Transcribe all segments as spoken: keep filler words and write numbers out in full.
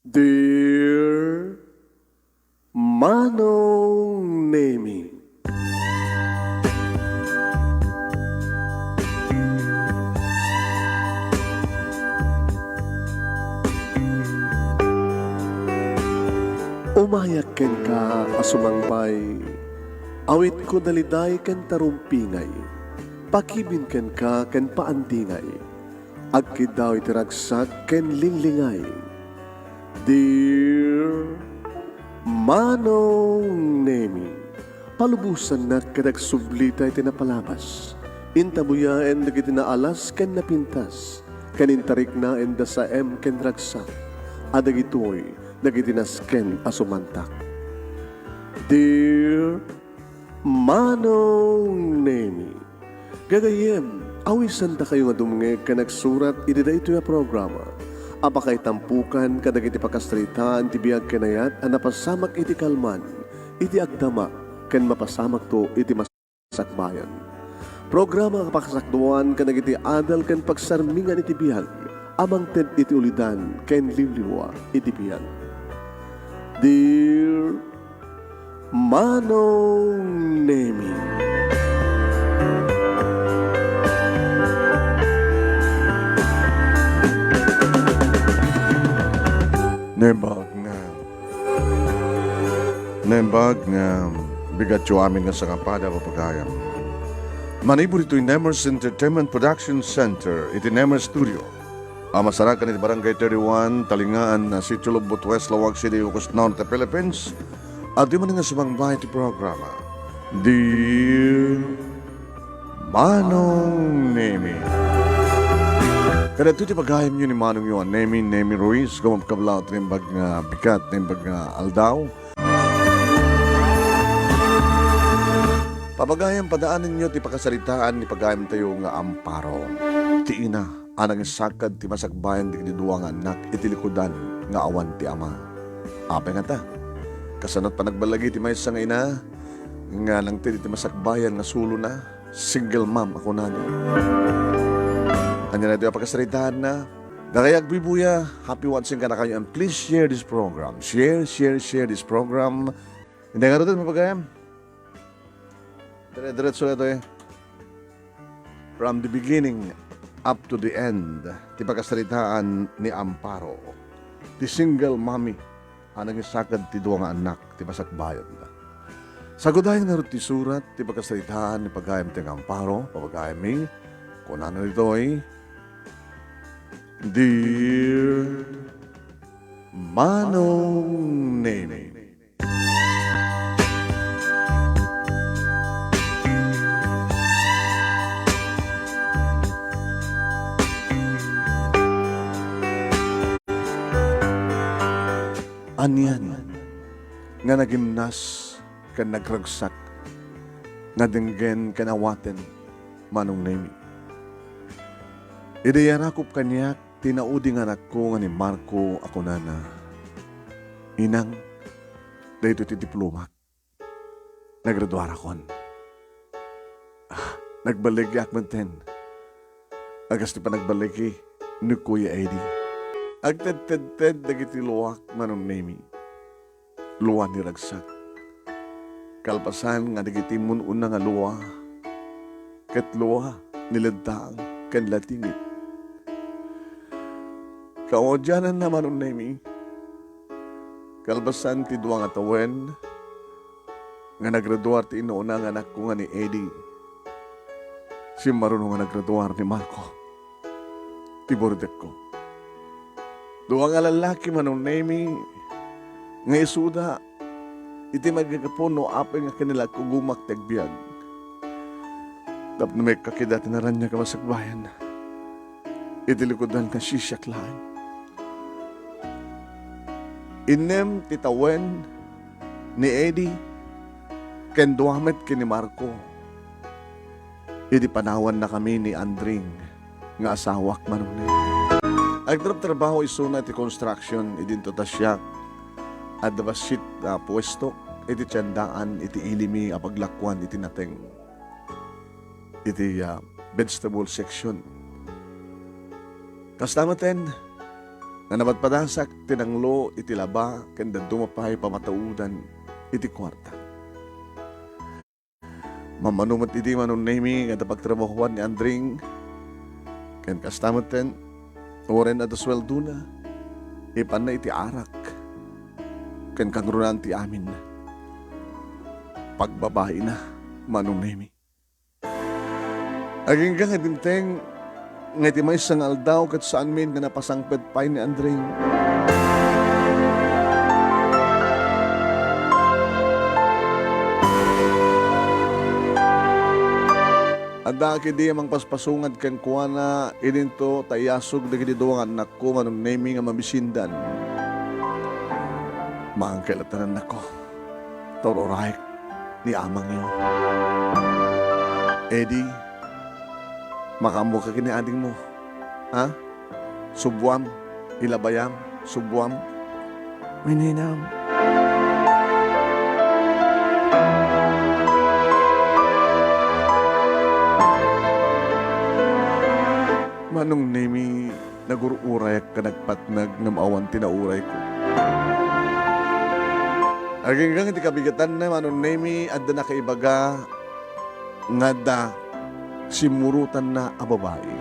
Dear Manong Nemi. Umayak kenka a sumangbay, awitko daliday ken tarumpingay, pakibin kenka ken paandingay, agkiddaw iti ragsak ken linglingay. Dear Manong Nemi, palubosannak ket agsublita iti napalabas. Intabuyaen dagiti naalas ken napintas, ken intariknaen da saem ken ragsak, a dagitoy dagiti nasken a sumantak. Dear Manong Nemi, gagayyem, awisandakayo nga dumngeg ken agsurat iti daytoy a programa a pakaitampokan kadagiti pakasaritaan ti biag ken ayat a napasamak iti kalman, iti agdama, ken mapasamakto iti masakbayan. Programa a pakasakduan kadagiti adal ken pagsarmingan iti biag a mangted iti ulidan ken liwliwa iti biag. Dear Manong Nemi. Nembag nga, nembag nga bigatyo amin nga sangapada, papagayam. Manipud itoy Nemers Entertainment Production Center iti Nemers Studio a masarakan iti Barangay thirty-one, Talingaan, Sitio Lobbot West, Laoag City, Ilocos Norte, Philippines. Adda manen nga sumangba iti programa, Dear Manong Nemi. Kadagitoy ti pagayamyo ni Manongyo a Nemi, Nemi Ruiz, gumabkablaw ti naimbag nga bigat, naimbag nga aldaw. Papagayam, padaanenyo ti pakasaritaan ni pagayamtayo nga Amparo. Ti ina a nangisaked ti masakbayan dagiti dua nga annak iti likudan nga awan ti ama. Apay ngata? Kasano't panagballagi ti maysa nga ina nga nangted iti masakbayan nga sulona, single mom a kunana. Ania daytoy a pakasaritaanna? Dakayo agbuybuya, happy watching kadakayo, and please share this program. Share, share, share this program. Inday ngaruden, papagayam. Dire-diretso daytoy. From the beginning up to the end, ti pakasaritaan ni Amparo, ti single mommy a nangisaked ti dua nga annak ti masakbayan. Sagudayen ngarud ti surat ti pakasaritaan ni pagayamtayo nga Amparo, papagayammi, kunana ditoy, Dear Manong Nemi. Anian nga nagimnas ken nagragsak nga denggen ken awaten, Manong Nemi. Idi iyarakop kaniak ti naudi nga anakko nga ni Marco a kunana, "Inang, daytoy ti diplomak. Nagraduarakon." Ah, nagballigiak metten a kas ti panagballigi ni Kuya Eddie. Agtedtedted dagiti luak, Manong Nemi. Lua ni ragsak. Kalpasan nga dagiti immun-una nga lua, ket lua ni Lentang ken Latingit. Kaaudiananna, Manong Nemi, kalpasan ti dua nga tawen nga nagraduar ti inuna nga anakko nga ni Eddie, simmaruno nga nagraduar ni Marco, ti burdekko. Dua nga lallaki, Manong Nemi, nga isuda iti maiggagapu no apay nga kinilagkugomak ti agbiag. Tapno maikkat ida ti naraniag a masakbayan iti likudan nga siak laeng. Innem ti tawen ni Eddie ken dua met ken ni Marco idi panawannakami ni Andring nga asawak, Manong Nemi. Agtrabtrabaho isuna iti construction idinto ta siak adda bassit a puesto iti tiendaan iti ilimi a paglakuan iti nateng iti, ah, vegetable section. Kasta metten, nga napadpadasak ti nanglo iti laba ken dadduma pay pamataudan iti kuarta. Mammano met idi Manong Nemi nga adda pagtrabahoan ni Andring, ken kasta metten, uray adda suweldona, ipanna iti arak ken kangrunaan ti amin. Pagbabaina, Manong Nemi. Agingga nga dimteng nga iti maysa nga aldaw ket saanmin nga napasangpet pay ni Andring. Adda ketdi a mangpaspasungad kenkuana, idinto ta iyasog dagiti dua nga annakko, Manong Nemi, nga mabisindan. Maangkel a tanannakko. Ta ur-urayek ni amangyo. Eddie, makaammoka ken ni adingmo. Ha? Subuam, ilabayam, subuam. Maninam. Manong Nemi, nagur-urayak ken nagpatnag ngem awan ti naurayko. Agingga iti kabigatanna, Manong Nemi, adda nakaibaga nga adda simmurotanna a babai.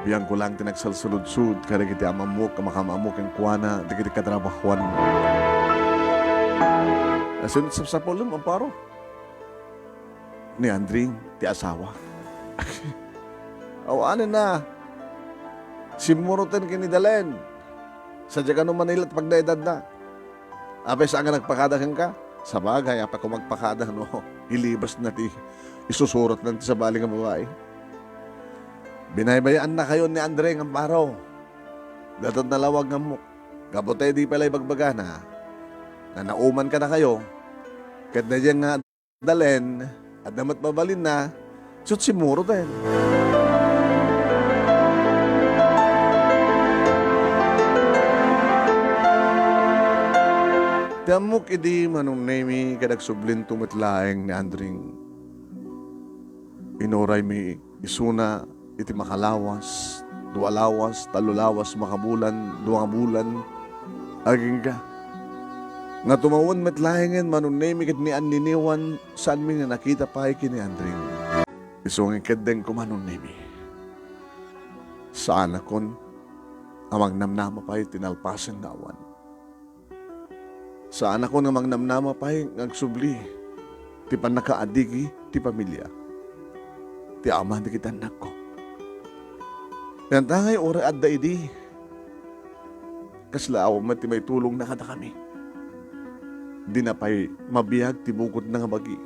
Biangko laeng ti nagsalsaludsod kadagiti amammok a makaam-ammo kenkuana dagiti katrabahoanmo. Asino ti sapsapulem, Amparo? Ni Andring ti asawa. Awanen na. Simmuroten ken ni Dalen. Sadia kano manila ti pagnaedadna. Apay, saan nga nagpakada kenka? Sabagay, apay, kung magpakada, no, ilibasna ti isusuratna ti sabali nga babai. Binaybayaannakayo ni Andring, Amparo. Datna nalawag nga ammok. Gapu ta idi pay la ibagbagana nga nauman kadakayo, ket daydiay nga Dalen, adda met mabalinna, ket simmuroten. Ti ammok idi, Manong Nemi, ket agsublinto met laeng ni Andring. Inuraymi isuna iti makalawas, dua lawas, tallo lawas, makabulan, dua nga bulan, agingga nga tumawen met laengen, Manong Nemi, ket ni anniniwan, saanmi nga nakita pay ken ni Andring. Isu nga inkeddengko, Manong Nemi, saanakon a mangnamnama pay ti nalpasen nga awan. Saanakon nga mangnamnama pay nga agsubli ti pannakaadigi ti pamilia ti ama dagiti annakko. Yantangay uray adda idi, kasla awan met ti maitulongna kadakami. Dina pay mabiag ti bukodna nga bagi.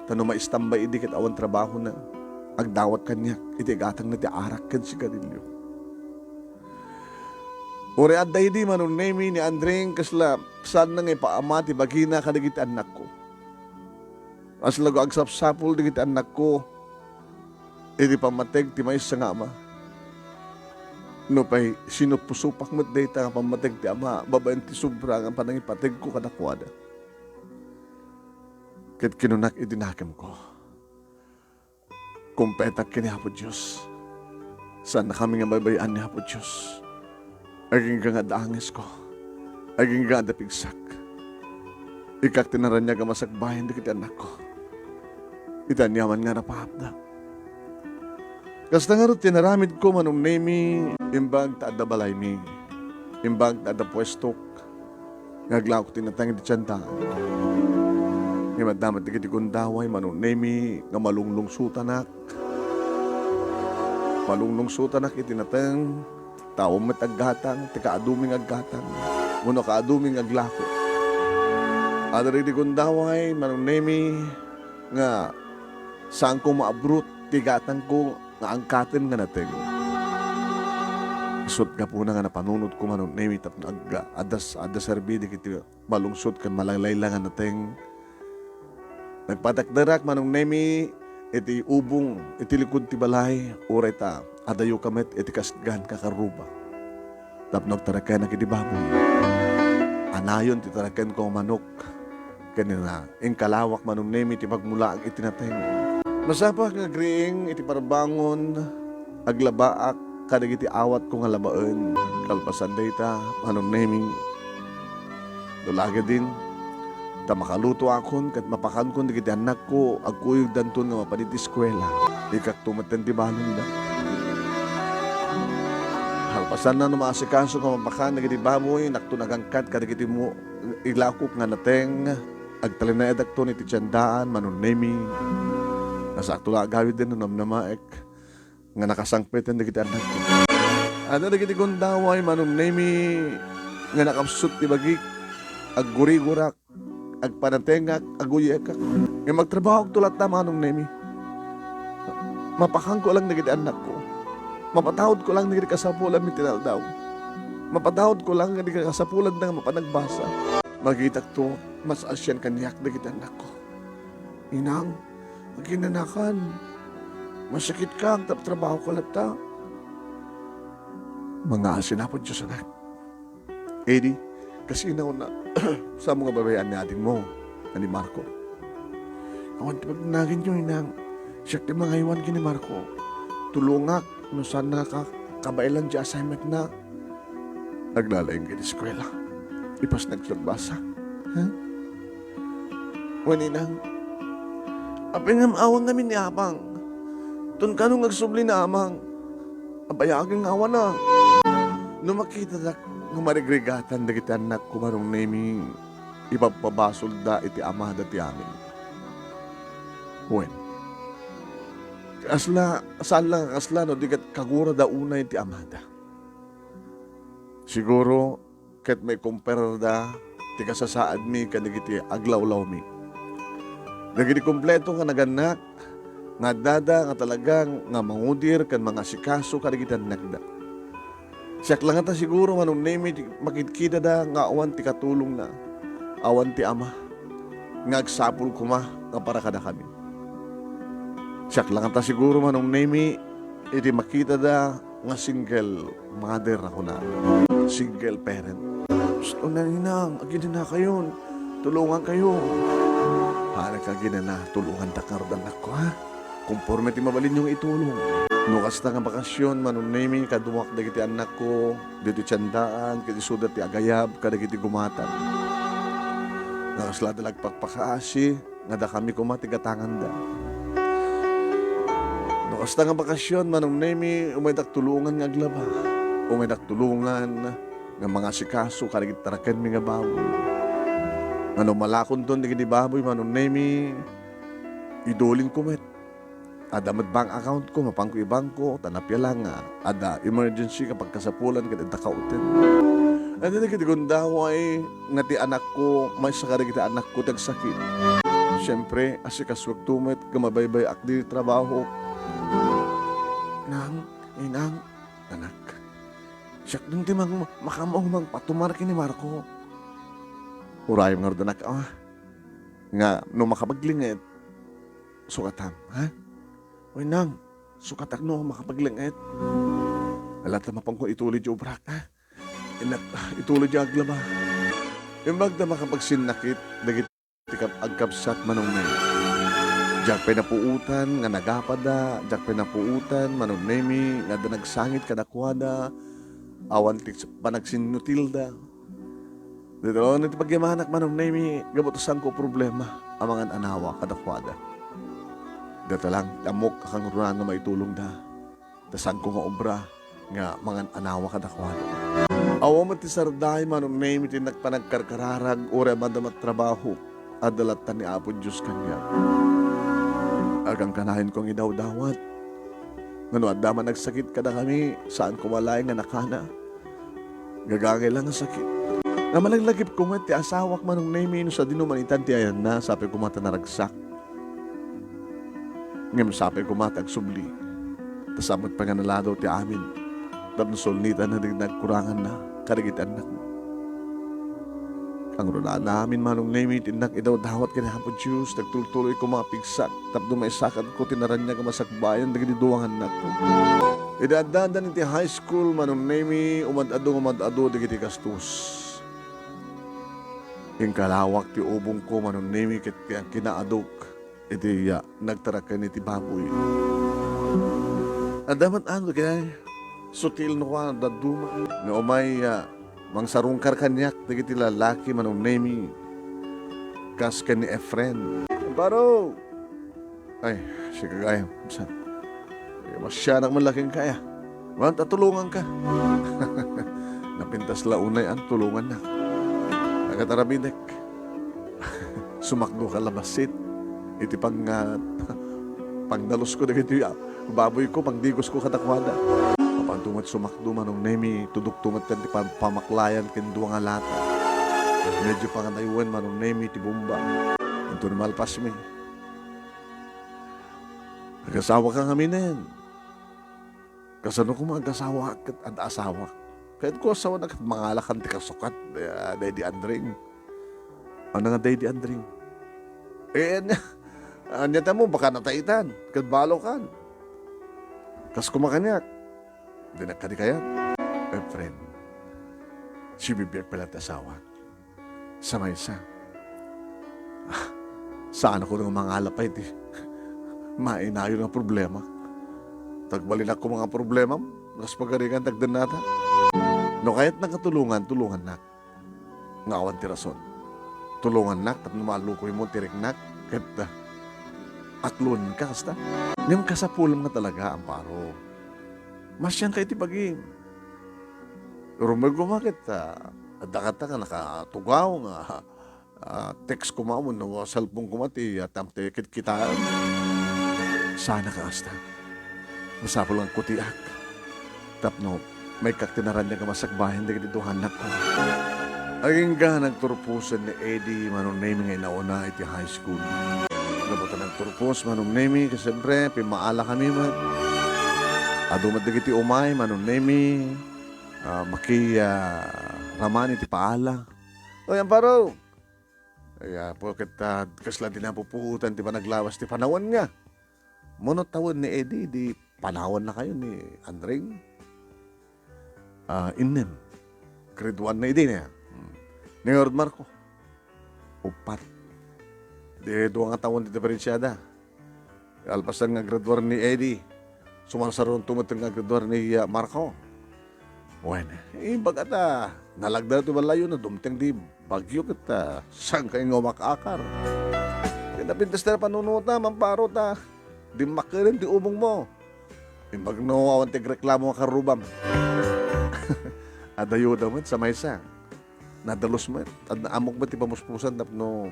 Ta no maistambay idi ket awan trabahona, agdawat kaniak iti igatangna ti arak ken sigarilio. Uray adda idi, Manong Nemi, ni Andring, kasla saanna nga ipaama ti bagina kadagiti annakko. Kasla agsapsapul dagiti annakko iti pammateg ti maysa nga ama. Nupay sinuposopak met dayta nga pammateg ti ama babaen ti sobra nga panangipategko kadakuada. Ket kinunak iti nakemko, kumpetak ken ni Apo Dios. Saannakami nga baybay-an ni Apo Dios. Agingga nga adda angesko. Agingga adda pigsak. Ikkak ti naraniag a masakbayan dagiti annakko iti aniaman nga napaapda. Kasta ngarud ti inaramidko, Manong Nemi, imbag ta adda balaymi, imbag ta adda puestok, nga aglako ti nateng iti tiendaan. Ngem adda met dagiti gundaway, Manong Nemi, nga malunglungsotanak. Malunglungsotanak iti nateng, ta awan met aggatang ti kaadumi nga aggatang, wenno kaadumi nga aglako. Adda dagiti gundaway, Manong Nemi, nga saanko maabrot ti gatangko nga angkaten nga nateng. Isut' gapuna nga napanunotko, Manong Nemi, tapno agga-, adda, adda serbi dagiti malungsot ken malanglayla nga nateng. Nagpatakderak, Manong Nemi, iti ubong iti likud ti balay, uray ta adayoka met iti kasgan nga karruba. Tapno agtarakenak iti baboy. Anayon ti tarakenko nga manok. Ken ni na, inkalawak, Manong Nemi, ti pagmulaag iti nateng. Nasapak nga agriing iti parbangon, aglabaak kadagiti awatko nga labaen. Kalpasan dayta, Manong Nemi, no lagidin, ta makalutoakon ket mapakankon dagiti annakko, agkuyogdanton nga mapan iti eskuela. Ikkakto metten ti balonda. Kalpasanna, no maasikaso nga mapakan dagiti baboy, innakton agangkat kadagiti mu-, ilakok nga nateng, agtalinaedakton iti tiendaan, Manong Nemi. Kasakto la agawiden no namnamaek nga nakasangpeten dagiti annakko. Adda dagiti gundaway, Manong Nemi, nga nakapsut ti bagik, aggurigurak, agpanatengak, aguyekak. Ngem agtrabahoakto latta, Manong Nemi. Mapakanko lang dagiti annakko. Mapataudko lang dagiti kasapulanmi ti aldaw. Mapataudko lang dagiti kasapulanda nga mapan agbasa. Makitakto, mas asian kaniak dagiti annakko. Inang, aginanakan. Masakitka, agtrabahoka latta. Mangaasi, Apo Dios, anak. Idi, kasinaw na, saan mo nga babayan ni adingmo, nga ni Marco? Awan ti pagnaginyo, inang. Siak ti mangaywan ken ni Marco. Tulongak, no saan nga ka-, kabaelan ti assignment na. Naglalaing iti eskuela. Ipas nagsurbasa. Ha? Wen, inang, apay ngem awan ngamin ni amang? Ton kano nga agsubli ni amang, abayagen nga awan a. No makitadak nga marigrigatan dagiti annakko, Manong Nemi, ipabpabasolda iti amada ti amin. Wen, kasla, saan la nga kasla no di ket kagurada unay ti amada. Siguro, ket maikompararda ti kasasaadmi kadagiti aglawlawmi. Dagiti kompleto nga nagannak nga addada nga talaga nga mangudir ken mangasikaso kadagiti annakda. Siak la ngata siguro, Manong Nemi, ti makitkitada nga awan ti katulongna, awan ti ama, nga agsapul koma nga para kadakami. Siak la ngata siguro, Manong Nemi, iti makitada nga single mother a kuna, single parent. Psst, una, inang, aginanakayon. Tulongankayo. Para ka aginana, tulongandak ngarud, annakko, ha? Konforme ti mabalinyo nga itulong. No kasta nga bakasyon, Manong Nemi, kaduak dagiti annakko, ditoy tiendaan, ket isuda ti agayab kadagiti gumatan. Nga kasla da nagpakpakaasi, nga dakami koma ti gatanganda. No kasta nga bakasyon, Manong Nemi, umaydak tulongan nga aglaba. Umaydak tulongan nga mangasikaso kadagiti tarakenmi nga baboy. Nga no malakonton dagiti baboy, Manong Nemi, idulinko met. Adda met bank accountko, mapanko ibangko, ta napia la nga adda emergency nga pagkasapulan ket adda kauten. Adda dagiti gundaway nga ti anakko, maysa kadagiti anakko ti agsakit. Siempre, asikasuakto met nga mabaybay-ak ditoy trabaho. Nang, inang, anak. Siak dun ti mang-, makaammo mangpatumar ken ni Marco. Urayem ngarud, anak, a, nga no makapaglinget, sukatam, ha? Wen, nang, sukatak no makapaglinget. Ala ta mapanko ituloy ti obrak, ha? Innak, ituloy ti aglaba. Imbag ta makapagsinnakit dagiti kab-, agkabsat, Manong Nemi. Diak pay napuotan nga nagapada, diak pay napuotan, Manong Nemi, nga adda nagsangit kadakuada, awan ti panagsinnutilda. Dayta laeng ti pagyamanak, Manong Nemi, gapu ta saanko problema a mangan-anawa kadakuada. Dayta lang ti ammok a kangrunaan nga maitulongda. Ta saanko nga obra nga mangan-anawa kadakuada. Awan met ti sarday, Manong Nemi, ti nagpanagkarkararag, uray amandan met trabaho, adda latta ni Apo Dios kaniak. Agangkanayon ko nga idawdawat. Nga no adda man nagsakit kadakami, saan koma laeng nga nakana. Gagangay lang nga sakit. Nga malaglagipko met ti asawak, Manong Nemi, no sadino man itan ti ayanna, sapay koma ta naragsak. Ngem sapay koma ta agsubli. Ta saan met pay nga naladaw ti amin. Tapno sulnitan dagiti nagkuranganna kadagiti annakmo. Kangrunaan amin, Manong Nemi, ti innak idawdawat ken Apo Dios, nagtultuloy koma a pigsak, tapno maisakadko ti naraniag a masakbayan dagiti dua nga annakko. Idi addadan iti high school, Manong Nemi, umad-adu nga umad-adu dagiti gastos. Inkalawak ti ubongko, Manong Nemi, ket kinaadok iti, ah, nagtaraken iti baboy. Adda met ano, kay sutil no kua, dadduma. Nga umay, ah, mangsarungkar kaniak dagiti lalaki, Manong Nemi, kas ken ni Efren. Baro! Ay, sika gayam, sa-, eh, masianak man la kenka, aya. Wan, ta tulonganka. Napintas la unay, an tulongannak. Agataramidek. Sumakdo ka la bassit. Iti pang-, ah, pangdalusko dagiti, ah, baboyko, pangdigosko kadakuada. Apanto met sumakdo, Manong Nemi, tudokto met ti pam-, pamaklayan ken dua nga lata. Medyo pangadayoen, Manong Nemi, ti bomba. Inton malpasmi, agasawaka ngaminen. Kasano koma agasawaak ket adda asawak? Kayatko a sawen a ket mangalakan ti kasukat, eh, daydi Andring. Ano nga daydi Andring? Eh, ania, ania ta mo, baka nataitan, ket balokan. Kas koma kaniak, dinak kadi kayat? Eh, friend, sibibiag pala ti asawak. Sa maysa, ah, saan a koma nga mangala pay ti mainayon nga problema. Ta agbalinak koma nga problemam, kas pagaringan ti agdennata. No kayatna nga tulongan, tulongannak. Nga awan ti rason. Tulongannak tapno maalukoymo ti riknak, ket, ah, aklonenka kasta. Ngem kasapulam nga talaga, Amparo. Masianka iti bagim. Rumbeng koma ket, ah, adda kata nga nakatugaw nga, ah, text koma wenno cellphone koma ti, ah, tamte kitkitaem. Saanaka kasta. Masapul nga agkutiak tapno maikkak ti naraniag a masakbayan dagiti dua nga annakko. Agingga nagturposen ni Eddie, Manong Nemi, nga inauna iti high school. Gapu ta nagturpos, Manong Nemi, ket siyempre, pimmaalakami met. Adu met dagiti umay, Manong Nemi, ah, maki-, ah, raman iti paala. Oy, Amparo! Ay, ah, po ket, ah, kasla ti napupuotan ti panaglawas ti panawen nga. Mano tawen ni Eddie, di panawennakayo ni Andring? Ah, innem. Grade one na idi niya. Hmm. Ni ngarud Marco, uppat. Di dua nga tawen ti diferensiada. Kalpasan nga graduar ni Eddie, sumarsaruanto met nga graduar ni, ah, Marco. Wen, imbag a ta, nalagda ti balayo na dumteng di bagyo ket, ah, saan ka nga umak-akar? Ket napintas ti panunuta, Amparo, ta dimmakkel ti ubong mo. Imbag no awan ti agreklamo nga karrubam. Adayoda met sa maysa. Nadalus met. Adda ammok met ti pamuspusan tapno,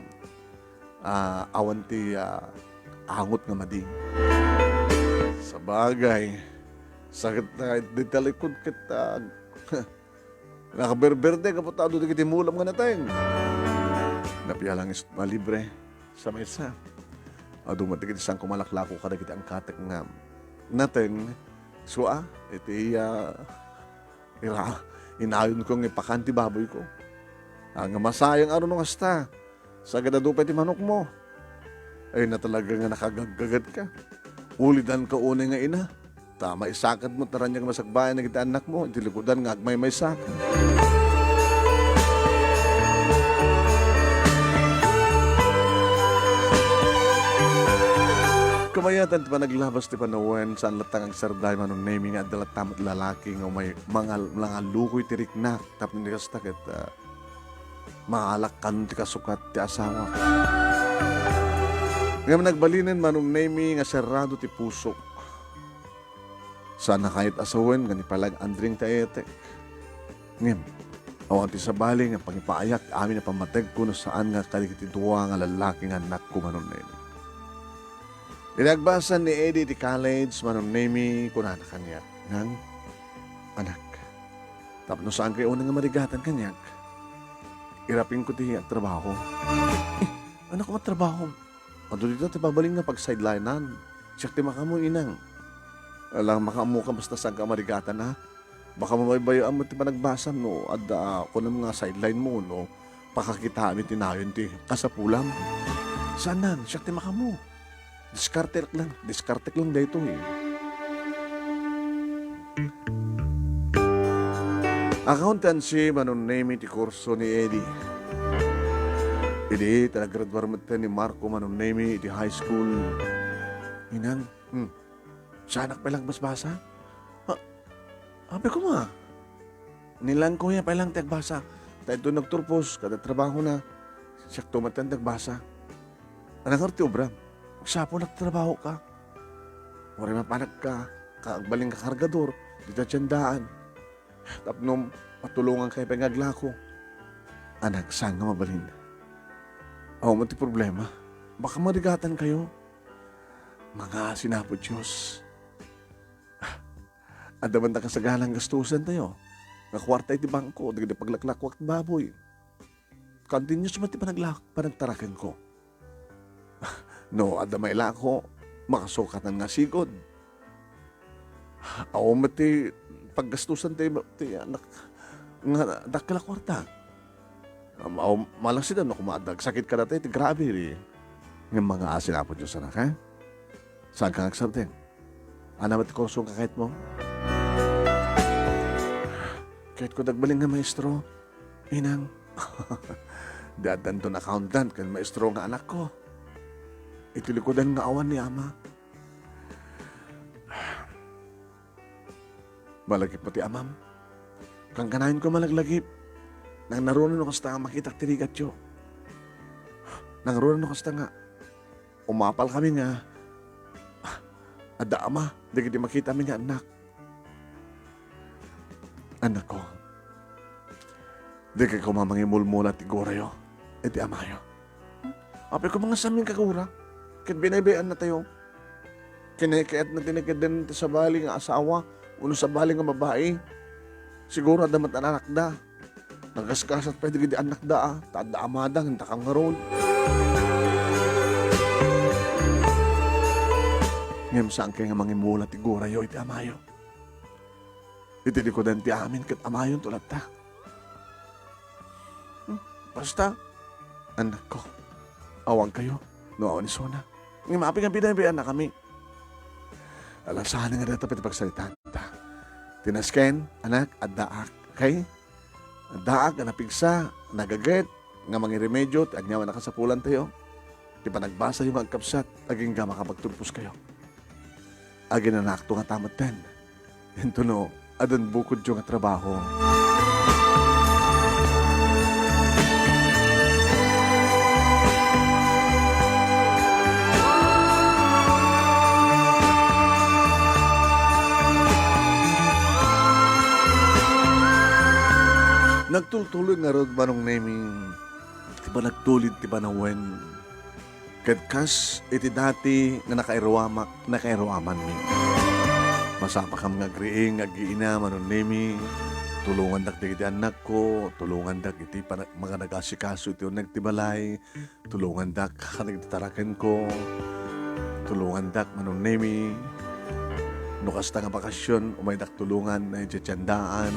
ah, awan ti, ah, angot nga madi. Sabagay, sakit na di talikod ket, ah, nakaberberde gapu ta adu dagiti mulam nga nateng. Napialang isut malibre sa maysa. Adu met dagiti sangko malaklako kadagiti angkatek nga nateng. Sua, iti, ah, ira, inayonko nga ipakan ti baboyko. Ah, nga masayang a no kasta. Sagad adu pay ti manokmo. Ay, na talaga nga nakagaggagat ka. Ulidan ka unay nga ina. Ta maisakit mo, taranya nga masakbayan na kita anak mo. Iti likudan nga agmaymaysa ka. Kamayatan ti panaglabas ti panawen, saan latta nga agsarday, Manong Nemi, nga adda latta met lalaki nga umay mangal-, nangalukoy ti riknak. Tapno ni kasta ket, ah, maalakkan ti kasukat ti asawa. Ngem nagbalinen, Manong Nemi, nga serrado ti pusok. Saan a kayat a sawen nga ni Palag Andring ti ayetek. Ngem, awan ti sabali nga pangipaayak ti amin a pammateg kuno saan nga kadagiti dua nga lallaki nga annakko, Manong Nemi. Idi agbasa ni Eddie iti college, Manong Nemi, kunana kaniak, "Nang, anak, tapno saan kayo unay nga marigatan kaniak, irapingko ti agtrabaho." "Eh, anak, matrabaho? Adu dita ti mabalin nga pag-sidelinean. Siak ti makaammo, inang." "Ala, makaammo ka basta saan ka marigatan, ha? Baka mabaybayaam met ti panagbasam no adda, ah, kunam nga sideline mo, no pakakitaam iti nayon ti kasapulam." "Saanan, siak ti makaammo. Diskartek lang, diskartek lang daytoy." Accountancy, Manong Nemi, ti kurso ni Eddie. Idi ta naggraduar met ni Marco, Manong Nemi, iti high school. Inang, hmm. Saanak pay lang basbasa? Ha? Apay koma. Ni Langko nga pay lang ti agbasa. Ta inton nagturpos, kada trabahona, siakto met ti agbasa. Ania ngarud ti obram? Agsapulak ti trabahoka. Uray mapanagka, ka agbalinka kargador, dita tiendaan. Tapno matulongankayo pay nga aglako. Anak, saan nga mabalin? Awan met ti problema. Baka marigatankayo. Mangaasi ni Apo Dios. Adda met nakasagaran gastusantayo. Nga kuarta iti bangko, dagiti paglaklakuak ti baboy. Continuous met ti panagla-, panagtarakenko. No adda mailako, makasukatan nga sigud. Awan met ti paggastusan ti, ti anak nga dakkel a kuarta. Am-, aw, malaksid no koma adda agsakit kadatayo, ti grabe, di. Ngem mangaasi ni Apo Dios, anak, ha? Saanka nga agsardeng? Ania met ti kurso nga kayatmo? Kayatko ti agbalin nga maestro, inang. Di adda inton accountant ken maestro nga anakko. Iti likudan nga awan ni ama. Malagipmo ti amam. Kankanayon koma laglagip. Nangruna no kasta nga makitak ti rigatyo. Nangruna no kasta nga umapalkami nga, ah, adda ama dagiti makitami nga annak. Annakko, dika koma mangimulmula ti gurayo iti amayo. Apay koma nga saamin kagura ket binaybay-annatayo. Ken kayatna ti nagkaddan ti sabali nga asawa wenno sabali nga babai. Siguro adda met anakda. Nagaskasat pay dagiti annakda, a, ta adda amada ngem dakam ngarud. Ngem saankayo nga mangimula ti gurayo iti amayo. Iti likudan ti amin ket amayon to latta. Hmm, basta, annakko, awankayo no awan isuna. Ngem apay nga binaybay-annakami? Ala, saan nga dayta pay ti pagsaritanta. Ti nasken, anak, addaak, okay? Addaak nga napigsa, nagaget, nga mangiremedio ti ania a kasapulantayo. Ti panagbasayo nga agkabsat, agingga makapagturposkayo. Aginanakto ngata metten. Intono, addan bukodyo nga trabaho. Nagtultuloy ngarud, Manong Neming, ti panagtulid ti panawen. Ket kas iti dati nga nakairuamak, nakairuamanmi. Masapakam nga agriing, agiina, Manong Nemi. Tulongandak dagiti annakko, tulongandak iti pana-, makanag-asikaso iti uneg ti balay, tulongandak kadagiti tarakenko, tulongandak, Manong Nemi. No kasta nga bakasion, umaydak tulongan, idiay tiendaan.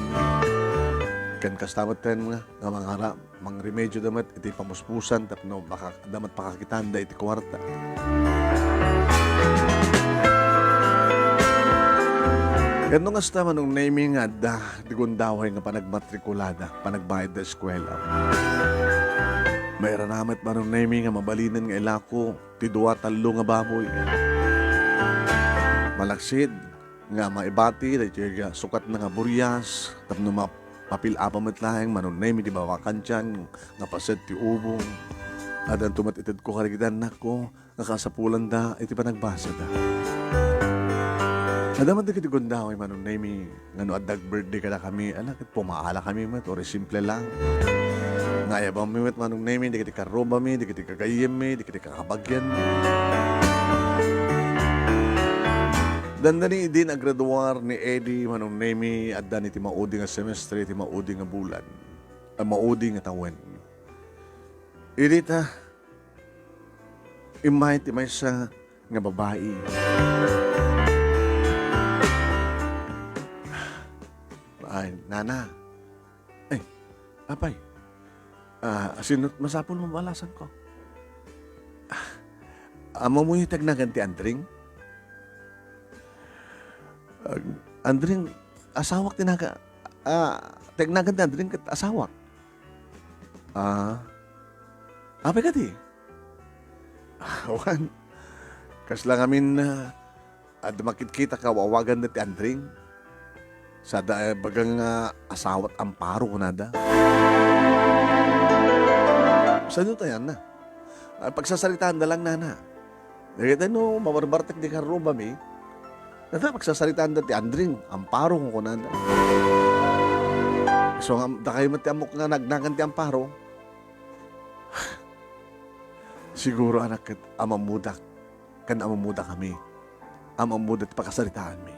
Ken kasta metten nga, nga mangara-, mangremedioda met iti pamuspusan tapno maka-, adda met pakakitaanda iti kuarta. Ket no kasta, Manong Nemi, nga adda ti gundaway nga panagmatrikulada, panagbayadda eskuela. Mairana met, Manong Nemi, nga mabalinen nga ilako ti dua, tallo nga baboy. Malaksid, nga maibati daytoy nga sukatna nga burias tapno ma-, mapil-apa met laeng, Manong Nemi, ti babakantian nga paset ti ubong. Addanto met itedko kadagiti annakko nga kasapulanda iti panagbasada. Adda met dagiti gundaway, Manong Nemi, nga no adda ag-birthday kadakami, ala, ket pumaalakami met, uray simple lang. Nga ayabammi met, Manong Nemi, dagiti karrubami, dagiti gagayyemmi, dagiti kakabagianmi. Dandani idi nagraduar ni Eddie, Manong Nemi, addan iti maudi nga semestre, iti maudi nga bulan, a, maudi nga tawen. Idi ta, immay ti maysa nga babai. Ay, nana. Ay, apay. Ah, sino masapul mo balasanko? Ah, ammoyo ti agnagan ti Andring? Ag-, Andring, asawak ti naga-, ah, ti agnagan ti Andring ket asawak. Ah, apay kadi? Awan. Kasla ngamin, ah, Adda makitkita ka, awagan da ti Andring. Sada, eh, baga nga asawat Amparo, kunada. Saan tayan na? Ah, pagsasaritaan da lang, nana. Dagiti no, mabarbartek di karrubami. Nata, pagsasaritaan da ti Andring, Amparo, kunada. So, nga, dakay met ti ammok nga nagnagan ti Amparo. Siguro, anak, ket amammudak. Ken amammuda kami. Amammuda ti pakasaritaanmi.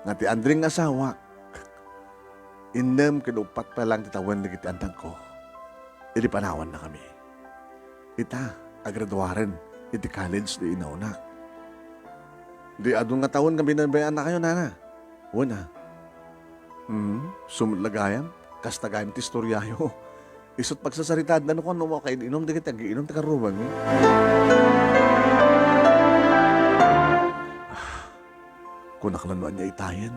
Nga ti Andring nga asawak, innem ken uppat pay lang ti tawen dagiti annakko. Idi panawanna kami. Ita, agraduaren iti college ti inawnak. Di adu nga tawen nga binaybay-annakayo, nana. Wen a. Hmm, sumut la gayam, kasta gayam ti istoriayo. Isut' pagsasaritaanda no kuan no makain-inum dagiti agiinum ti karrubami. Kunak la no ania itayen.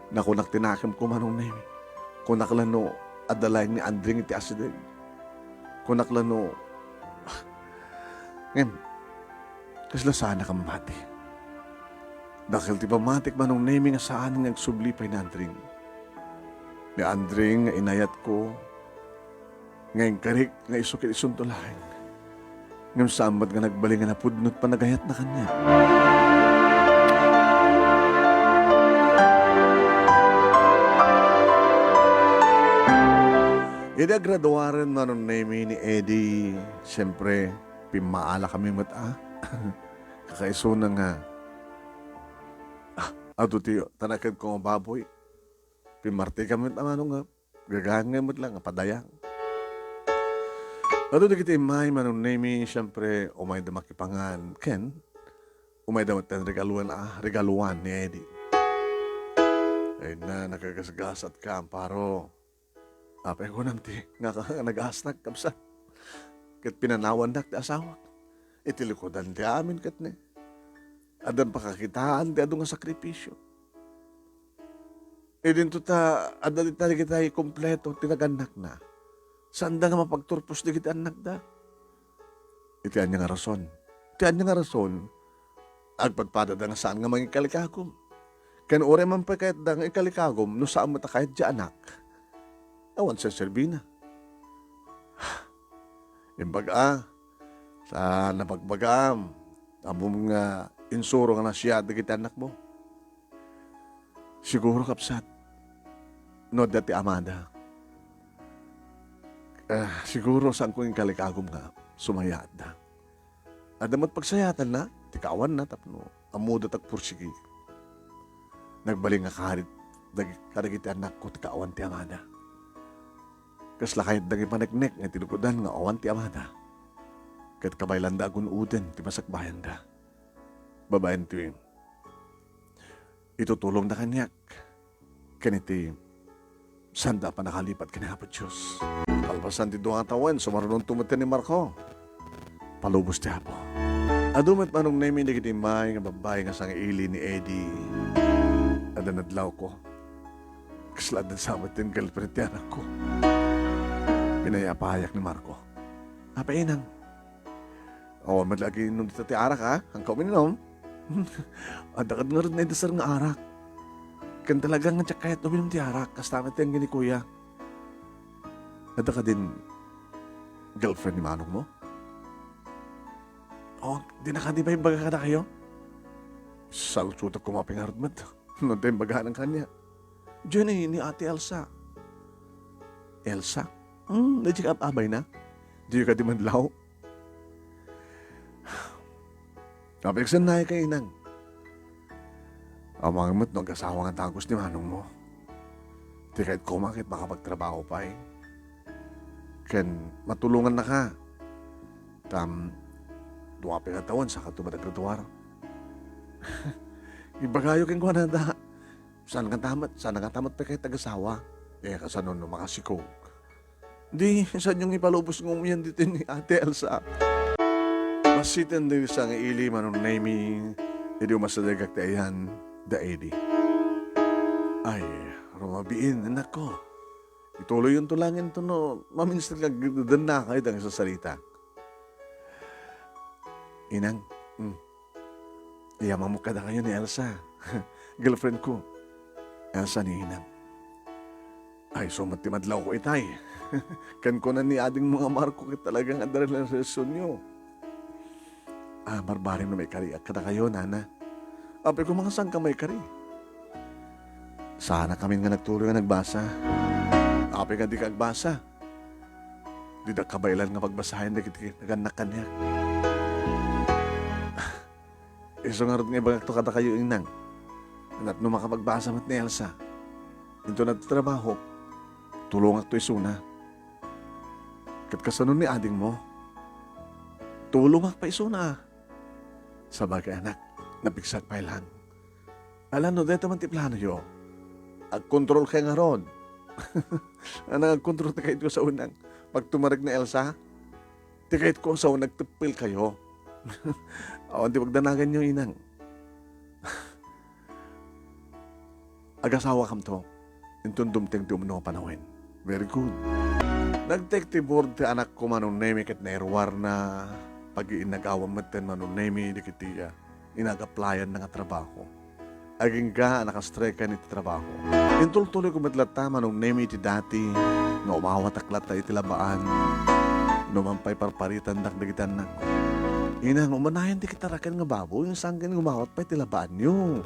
Nakunak ti nakemko, Manong Nemi. Kunak la no adda laeng ni Andring iti asideg. Kunak la no, ngem, kasla saanak a mamati. Dakkel ti pammatik, Manong Nemi, nga saan nga agsubli pay ni Andring. Ni Andring nga inayatko, nga inkarik nga isu ket isunto laeng. Ngem saan met nga nagbalin nga napudno ti panagayatna kaniak. Idi agraduaren, Manong Nemi, ni Eddie, siyempre, pimmaala kami met a. Kakaisuna nga, ah, adu ti tanaked ko nga baboy. Pimmarti kami met a, Manong, nga gagangay met lang a padayang. Adu dagiti immay, Manong Nemi, siyempre, umayda makipangan, ken umayda met regaluan a, regaluan ni Eddie. Ay na, nakagasgasat ka, Amparo. Apay kunam ti nga, nga nagasnak, kabsat. Ket pinanawannak ti asawak. Iti likudan ti amin ket ni. Addan pakakitaan ti adu nga sakripisio. Idinto ta adda dita dagiti kompleto ti nagannakna. Saanda nga mapagturpos dagiti annakda. Iti ania nga rason? Iti ania nga rason? Agpadpadada nga saan nga mangikalikagum. Ken uray man pay kayatda nga ikalikagum no saan met a kayat ti anak. Awan serserbina. Imbag a, ta nabagbagam, ammom nga insuro nga nasiyaat dagiti annakmo. Siguro, kabsat, no adda ti amada. Ah, siguro saanko inkalikagum nga sumayaatda. Adda met pagsayaatanna ti kaawanna tapno ammoda ti agpursigi. Nagbalin nga karit dag-, kadagiti annakko ti kaawan ti amada. Kasla kayatda nga ipaneknek nga iti lukodan nga awan ti amada. Ket kabaylanda a gun-oden ti masakbayanda. Babaen ti itutulongda kaniak ken iti saanda a pannakalipat ken ni Apo Dios. Kalpasan ti dua nga tawen, sumarunonto met ni Marco. Palubos ti Apo. Adu met Manong Nemi dagiti immay nga babbai nga sangaili ni Eddie. Adda nadlawko. Kasla adda sa met ti girlfriend ti anakko. Pinayapayak ni Marco. Apay, Inang? Awan met la agiinum dita ti arak, a? Haanka uminom? Adda kad ngarud naidasar nga arak. Ken talaga nga diak kayat uminom ti arak, kasta met ti anggi ni Kuya. Adda kadin girlfriend ni manongmo? O, dina kadi maibbaga kadakayo? Salsutak koma pay ngarud met. No, adda imbaganak kaniak. Diay ni, ni Ate Elsa. Elsa? Hmm, diay kaabayna? Diay kadi madlaw? Apay, agsannayan ka, Inang. Amangan met no agasawa nga dagus ni manongmo. Ti kayat koma ket makapagtrabaho pay. Ken matulongannaka. Tam, dua pay nga tawen, saka to madagraduar. Ibagayo kenkuana da. Saan nga tamat, saan nga tamat pay kayat agasawa. Eh, kasano no makasikog? Di, saanyo nga ipalubos nga umayan ditoy ni Ate Elsa. Masiten dagiti sangaili, Manong Nemi, idi umasidegak ti ayan da idi. Ay, rumabiin, anakko. Ituloyonto laeng inton no, maminsan nga agdadannakayo dagiti sarsarita. Inang, mm. Iyamamok kadakayo ni Elsa, girlfriend ko. Elsa ni Inang. Ay, isu met ti madlawko itay. Ken kuna ni adingmo nga Marco ket talaga nga adda relasyon yo. Ah, barbarem no maikariak kadakayo, nana. Apay koma nga saanka maikari? Saanakamin nga nagtuloy nga nagbasa. Apay nga dika agbasa? Dida kabaelan nga pagbasaen dagiti nagannak kaniak. Isu ngarud nga ibagakto kadakayo, Inang. Napno makapagbasa met ni Elsa. Inton adda trabaho, tulongakto isuna. Ket kasano ni adingmo? Tulongak pay isuna. Sabagay, anak, napigsak pay lang. Ala, no dayta man ti planoyo, agkontrolkay ngarud. Anang agkontrol ti kayatko sa unang pagtumarek ni Elsa? Ti kayatko sa unang agteppelkayo. Awan ti pagdanaganyo, Inang. Agasawakamto, inton dumteng ti umno a panawen. Very good. Nagtek ti board ti anakko, Manong Nemi, ket nairuarna. Pag-iinagawan metten, Manong Nemi, dagiti, ah, inag-applyan-na nga trabaho. Agingga a nakastreken iti trabaho. Intultuloyko met latta, Manong Nemi, iti dati nga umawatak latta iti labaan. Numan pay parparitandak dagiti annakko. Inang, umanayan ti kitaraken nga baboy, sangken umawat pay ti labaanyo.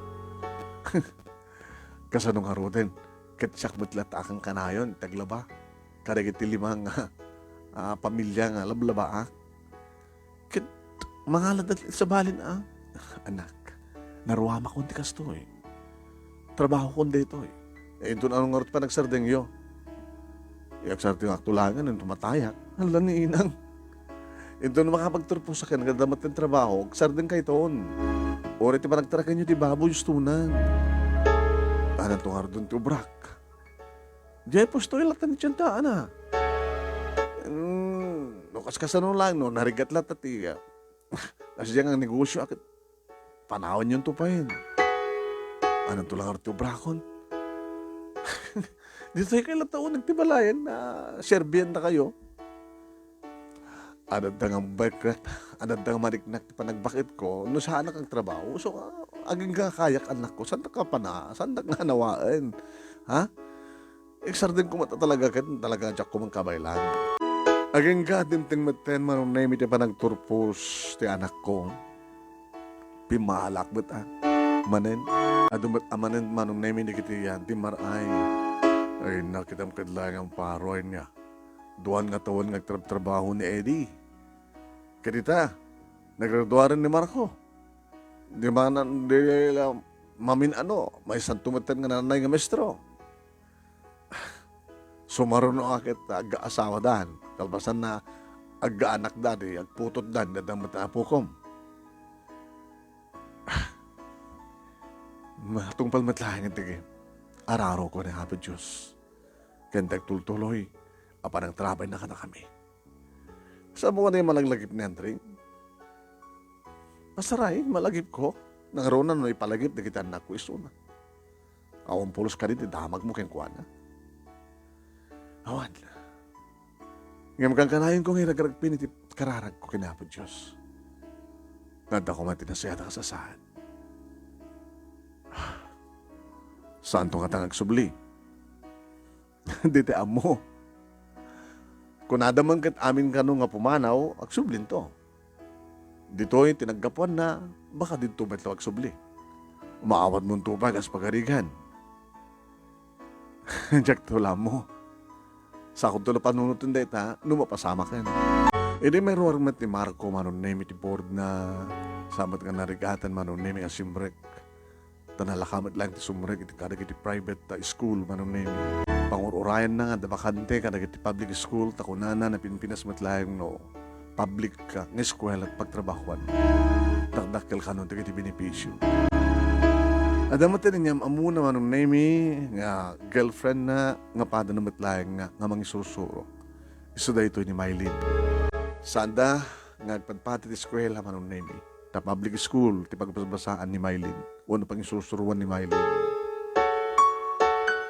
Kasano ngaruden? Ket siak met latta a kankanayon ti aglaba kadagiti lima nga, ah, pamilia nga lablabaak. Ket mangalada ti sabalin a, anak, naruamakon ti kastoy. Trabahokon daytoy. Eh, inton ano ngarud ti panagsardengyo? Eh, agsardengakto laengen inton matayak. Hala ni Inang. Inton makapagturposaken nga adda met ti trabaho, agsardengkayton. Uray ti panagtarakenyo ti baboy, ustonan. Addanto ngaruden ti ubrak. Diay puesto latta ni tienda, ana. Mm, no kaskasano lang, no, narigat latta ti, ah, kasdiay nga negosio, a ket panawanyon to payen. Addanto la ngarud ti ubrakon. Ditoy kay latta uneg ti balayen a serbiendakayo. Adda nga baykek, adda nga mariknak ti panagbaketko, no saanak agtrabaho. So, ah, agingga kayak annakko, saandak a pana-, saandak nga anawaen. Ha? Iksardengko met a talaga ket talaga diak koma kabaelan. Agingga dimteng metten, Manong Nemi, ti panagturpos ti anakko. Pimmaalak met a manen. Adu met a manen, Manong Nemi, dagiti yan, ti mar-ay. Ay, nakitam ket laeng nga paruay niya. Duan nga tawen nga agtrabtrabaho ni Eddie. Ket ita, nagraduaren ni Marco. Di manan-, di la mamin-ano, maysanto metten nga nanay nga maestro. Sumaruno a ket agga-asawadan. Kalpasanna, agga-anakda, di agputotdan, dadammet a apukom. Matungpal met laeng ti araroko ni Apo Dios. Ken ti agtultuloy a panangtarabayna kadakami. Saan mo nga di malaglagip ni Andre? Pasaray, malagipko. Nangruna no ipalagip dagiti annakko isuna. Awan pulos kadi ti damagmo kenkuana. Awan. Ngem kankanayon ko nga iragragpin iti kararagko ken Apo Dios. Nga adda koma ti nasayaat a kasasaad. Saanto ngata nga agsubli? Ditoy ammo. Kunada man ket amin kano nga pumanaw, agsublinto. Ditoy ti naggapuanna, baka didto met la agsubli. Maawatmonto pay kas pagarigan. Diakto la ammo. Sakodto la panunoten dayta no mapasamaken. Idi mairuar met ni Marco, Manong Nemi, ti boardna, sa met nga narigatan, Manong Nemi, a simrek. Ta nalaka met laeng ti sumrek iti kadagiti private a school, Manong Nemi. Pangur-urayanna nga adda bakante kadagiti public school, ta kunana, napinpinas met laeng no public, ah, nga eskuela ti pagtrabahoan. Dakdakkel kano dagiti benepisio. Adda met ti inyam-ammona, Manong Nemi, nga girlfriendna nga padana met laeng nga, nga mangisursuro. Isu daytoy ni Mylene. Saanda nga agpadpadi ti eskuela, Manong Nemi. Ta public school ti pagbasbasaan ni Mylene wenno pangisursuroan ni Mylene.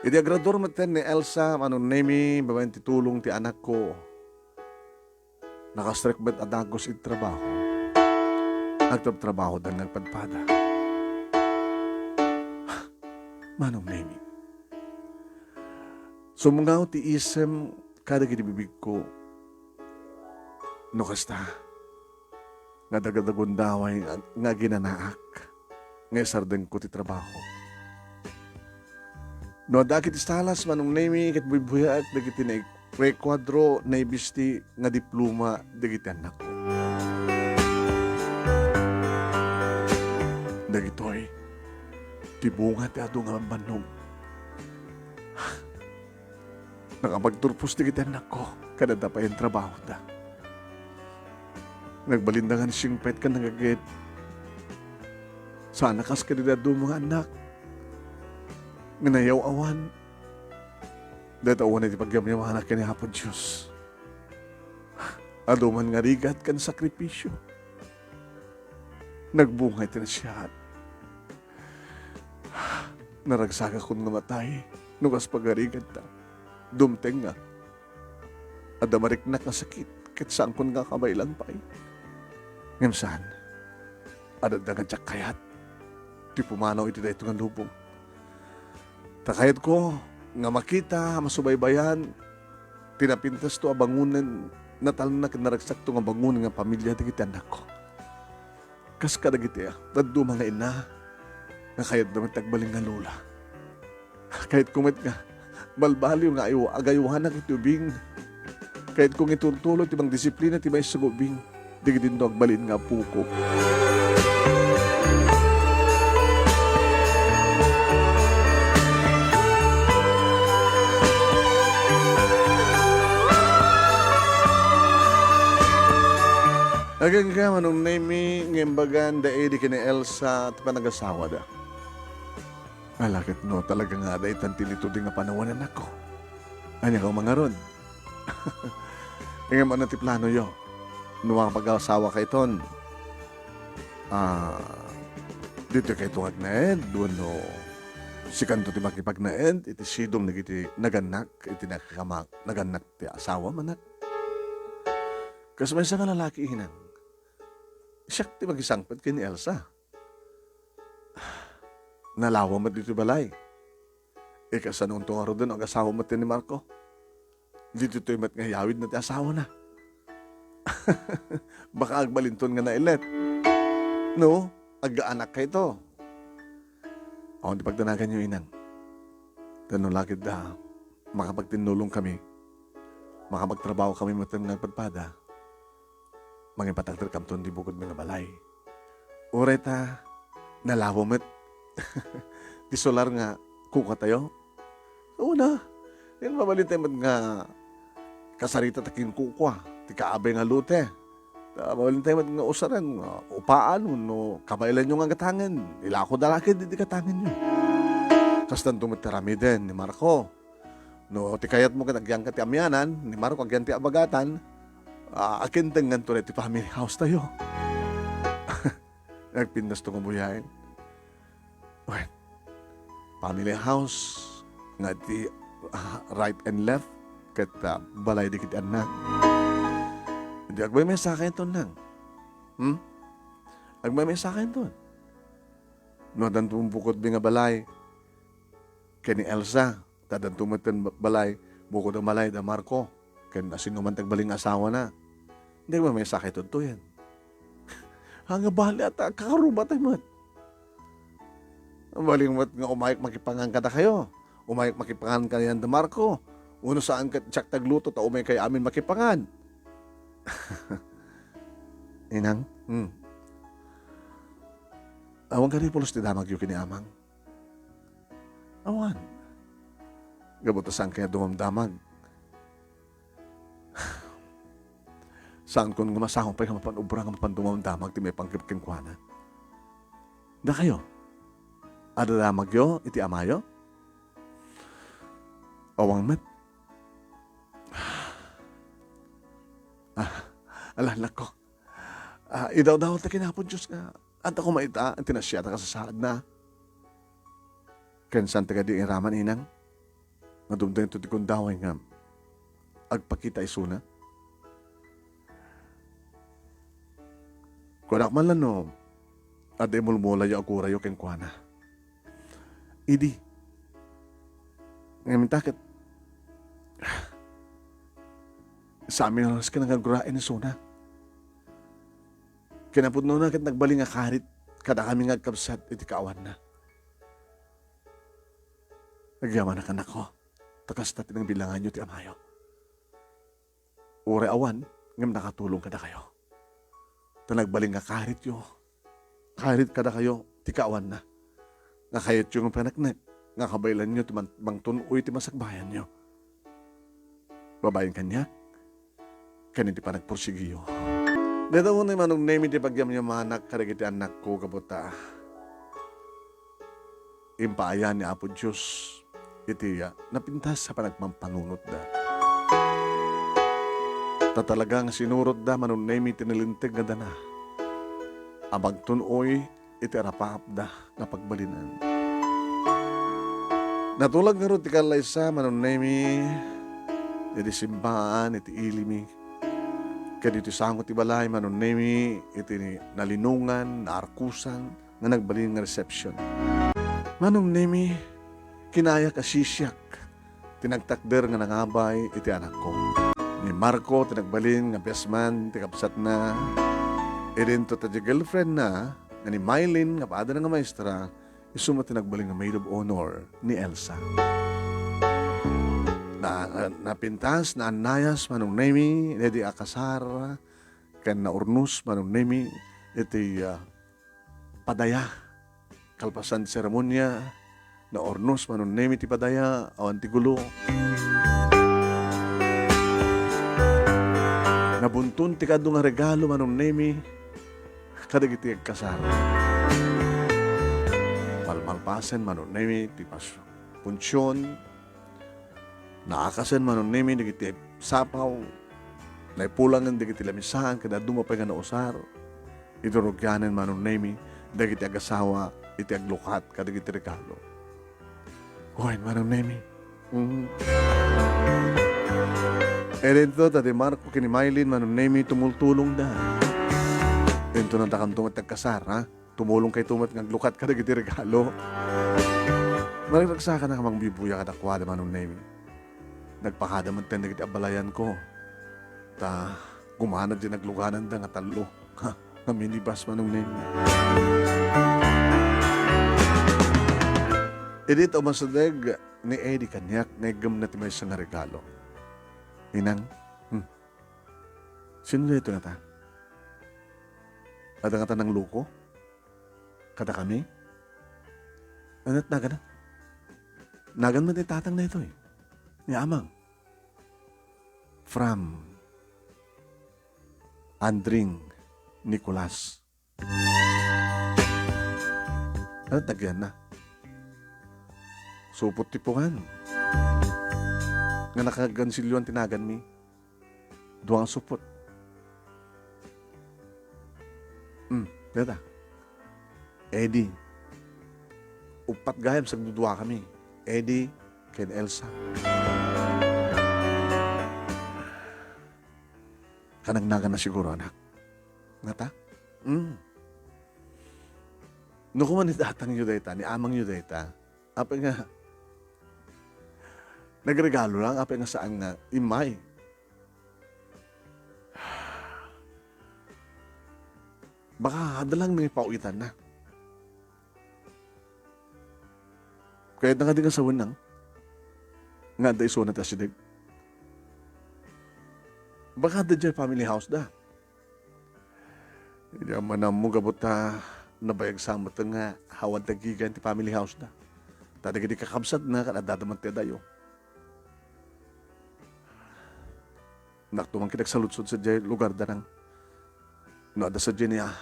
Idi agraduar metten ni Elsa, Manong Nemi, babaen ti tulong ti anakko, nakastrek met a dagus iti trabaho. Agtrabtrabahoda nga agpadpada. Manong Nemi, sumngaw ti isem kadagiti bibigko no kasta nga dagadagundaway nga, nga aginanaak nga isardengko ti trabaho. No adda ket salas, Manong Nemi, ket buybuyaek dagiti nairekuadro, naibisti nga diploma dagiti annakko. Dagitoy ti bunga ti adu nga bambannog. Nakapagturpos dagiti annakko ken adda pay trabahonda. Nagbalinda nga nagsingpet ken nagagid. Saan a kas kadagiti adu nga annak nga nayaw-awan. Dayta unay ti pagyamyamanak ken ni Apo Dios. Adu man nga rigat ken sakripisio. Nagbunga iti nasayaat. Naragsagakon nga matay no kas pagarigatta. Dumtengngak. Adda mariknak nga sakit ket saankon nga kabaelan pay. Ngem saan, adda nga diak kayat ti pumanaw iti daytoy nga lubong. Ta kayatko nga makita a masubaybayan ti napintasto a bangonen, natalna ken naragsakto nga bangonen nga pamilya dagiti annakko. Kas kadagiti dadduma nga inna nga kayatda met ti agbalin nga lola. Kayatko met nga balbaliw nga ayo-, agaywanak iti ubing. Kayatko nga iturtulo ti mangdisiplina ti maysa nga ubing dagiti no agbalin nga apoko. Agingga, Manong Nemi, nga imbagan da idi ken ni Elsa ti panagasawada. Ala ket no talaga nga adda itan ti litudi nga panawen, annakko. Ania ka mangarud? Ngem ania ti planoyo? No makapag-asawa kayton, ah, ditoy kayto nga agnaed wenno sikanto ti makipagnaed iti sidong dagiti nagannak iti nakakama-, nagannak ti asawa, manak? Kas maysa nga lalaki, inang, siak ti makisangpet ken ni Elsa. Nalawa met ditoy balay. Ikasanonto ngaruden no agasawa met ni Marco. Ditoy met nga yawidna ti asawana. Baka agbalinton nga nailet. No, aggaanakkayto. Awan ti pagdanaganyo, inang. Ta no lakidda, makapagtinnulong kami. Makapagtrabaho kami metten nga agpadpada. Mangipatakderkamton ti bukodmi nga balay. Uray ta nalawa met ti solar nga kukatayo. Una, yan mabalintay met nga kasarita ta kinkukua ti kaabay nga lote. Ta mabalintay met nga usaren nga upaan wenno kabaelanyo nga gatangen. Ilako da lakid iti gatangenyo. Kastanto met ti aramiden ni Marco. No ti kayatmo ket agyanka ti amianan, ni Marco agyan ti abagatan, ah, akintengnganto ti family house tayo. Nagpindasto nga buyaen. Wen, family house nga ti, ah, right and left ket, ah, balay dagiti annak. Di agmaymaysa kayton, nang. Hmm? Agmaymaysa kayton. No addanto bukodmi nga balay ken ni Elsa, ta addanto metten ba-, balay, bukod a balay da Marco, ken asinoman ti agbalin nga asawana. Di agmaymaysa kayto, tuyen. Ania bali a ta, karuba tay met. Bali met nga umayek makipangan kadakayo. Umayek makipangan kanian da Marco. Wenno saan ket siak ti agluto ta umaykayo amin makipangan. Inang? Hmm. Awan kadi pulos ti damagyo ken ni Amang? Awan. Gapu ta saankayo dumamdamag. Saankon nga masango pay nga mapan obra nga mapan dumamdamag ti maipanggep kenkuana. Dakayo, adda damagyo iti amayo? Awan met. Ah, ala, annakko. Ah, idawdawat ta ken Apo Dios nga adda koma ita ti nasayaat a kasasaadna. Ken saanto kadi iraman, inang? Nga dumtengto ti gundaway nga agpakita isuna? Kunak man la no adda imulmulayo a gurayo kenkuana. Idi, Ngem ita ket, saan mi nga oras ken nga agraem isuna. Kinapudnona ket nagbalin nga karit kadakami nga agkabsat iti kaawanna. Agyamanak, anakko, ta kasta ti nangbilanganyo ti amayo. Uray awan, ngem nakatulong kadakayo. Ta nagbalin nga karityo, karit kadakayo ti kaawanna. Nga kayatyo nga paneknek, nga kabaylanyo ti man-, mangtun-oy ti masakbayanyo. Babaen kaniak, ken iti panagpursigiyo. Dayta unay, Manong Nemi, ti pagyamyamanak kadagiti annakko gapu ta impaayan ni Apo Dios iti, ah, napintas a panagpampanunotda. Ta talaga nga sinurotda, Manong Nemi, ti nalinteg nga dana a magtun-oy iti arapaapda nga pagbalinan. Natulag ngarud ti kallaysa, Manong Nemi, iti simbaan iti ili mi. Ken iti sango ti balay, Manong Nemi, iti nalinongan, naarkusan, nga nagbalin nga reception. Manong Nemi, kinayak a sisiak ti nagtakder nga nangabay iti anakko. Ni Marco ti nagbalin nga best man ti kabsatna. Idinto ta ti girlfriendna nga ni Mylene nga padana nga maestra, isu met ti nagbalin nga maid of honor ni Elsa. Na, na, napintas, naannayas, Manong Nemi, daydi a kasar, ken naurnos, Manong Nemi, iti, ah, padaya. Kalpasan ti seremonia, naurnos, Manong Nemi, ti padaya, awan ti gulo. Nabunton ti kaadu nga regalo, Manong Nemi, kadagiti agkasar. Malmalpasen, Manong Nemi, ti pas-, punsion, naakasen, Manong Nemi, dagiti sapaw, naipulangen dagiti lamisaan, ken dadduma pay nga nausar. Iti rugianen, Manong Nemi, dagiti agasawa iti aglukat kadagiti regalo. Wen, Manong Nemi. Mm. Idinto ta ti Marco ken ni Mylene, Manong Nemi, tumultulongda. Intonaantakanto met ti agkasar, ha? Tumulongkayto met nga aglukat kadagiti regalo. Maragsakan a mangbibuya kadakuada, Manong Nemi. Nagpakada met dagiti abalayanko. Ta gumana diay naglugananda nga tallo. Nga minibus, Manong Nemi. Idi ta umasideg ni Eddie kaniak, naiggemna ti maysa nga regalo. Inang, hmm, sino daytoy ngata? Adda ngata nangluko kadakami? Ania ti nagana? Nagan met ni tatang daytoy. Ni amang. From Andring Nicolas. Ania ti agyamanak? Supot ti pungan. Nga nakagansilioan ti naganmi. Dua nga supot. Hmm, dayta. Eddie. Uppat gayam sagduduakami. Eddie ken Elsa. Kanagnagan na siguro, anak. Ngata? Hmm. No, kuman ni tatangyo dayta, ni amangyo dayta. Apay nga, nagregalo lang, apay nga saan nga immay. Baka adda lang nangipauitanna. Kayatna kadi nga sawen nang nga adda isuna ti asideg. Baka adda diay family house da. Idi ammo gapu ta nabayag sa met nga awan ti aggigayam ti family house da. Ta dagiti kakabsatna, ket adda met ti adayo. Nakto man ket agsaludsod sadiay lugar da nang. No adda sadiay ni, ah,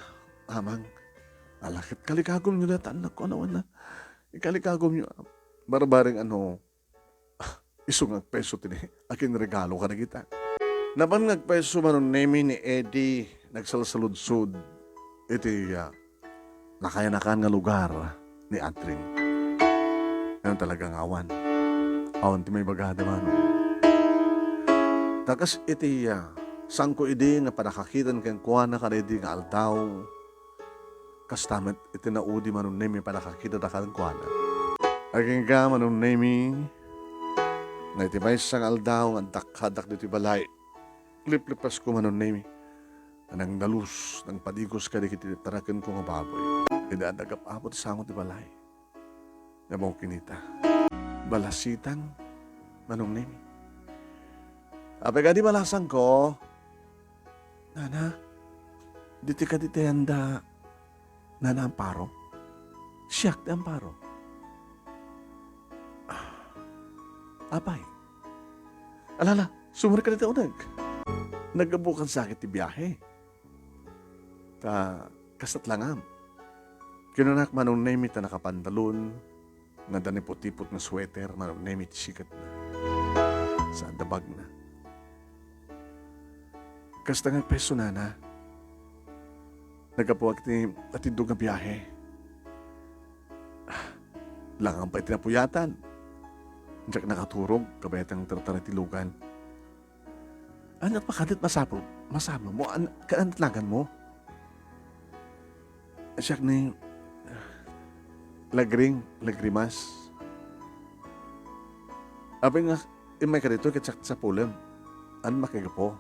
amang. Ala ket kalikagumyo dayta, annakko, awan na. Ikalikagumyo. Barbareng ano, isu nga agpayso ti akinregalo kadagita. Napan nga agpayso, Manong Nemi, ni Eddie, nagsalsaludsod iti, ah, nakayanakan nga lugar ni Andring. Ngem talaga nga awan. Awan ti maibagada, Manong. Ta kas iti, ah, sanko idi nga pannakakitan kenkuana kadaydi nga aldaw, kasta met iti naudi, Manong Nemi, pannakakitata kenkuana. Agingga, Manong Nemi, Nga iti maysa nga aldaw nga adda kadak ditoy balay, liplipasko, Manong Nemi, a nangdalus, nangpadigos kadagiti tarakenko nga baboy. Idi adda gap-apo ti sango ti balay, nga bangko kinita. Balasitang, Manong Nemi. Apay kadi balasangko? Nana, ditoy kadi ti ayanda Nana Amparo? Siak ti Amparo. Ah, apay? Alala, sumurek ka dita uneg. Naggapukan sakit ti biahe. Ta, kastat langam. Kinunak, Manong Nemi, ta nakapantalon, nga adda niputipot nga sweater, Manong Nemi, ti siketna. Saan da bagna. Kasta nga agpeso, Nana. Naggapuak ti atindog nga biahe. Langam pay ti napuyatan. Diak nakaturog, kabayatan nga tartara ti lugan. Ania pakadet masapul? Masapul mo? An-, kaan ti naganmo? Siak ni Lagring, Lagrimas. Apay nga, immay ka ditoy ket siak ti sapulem. Ania makagapu?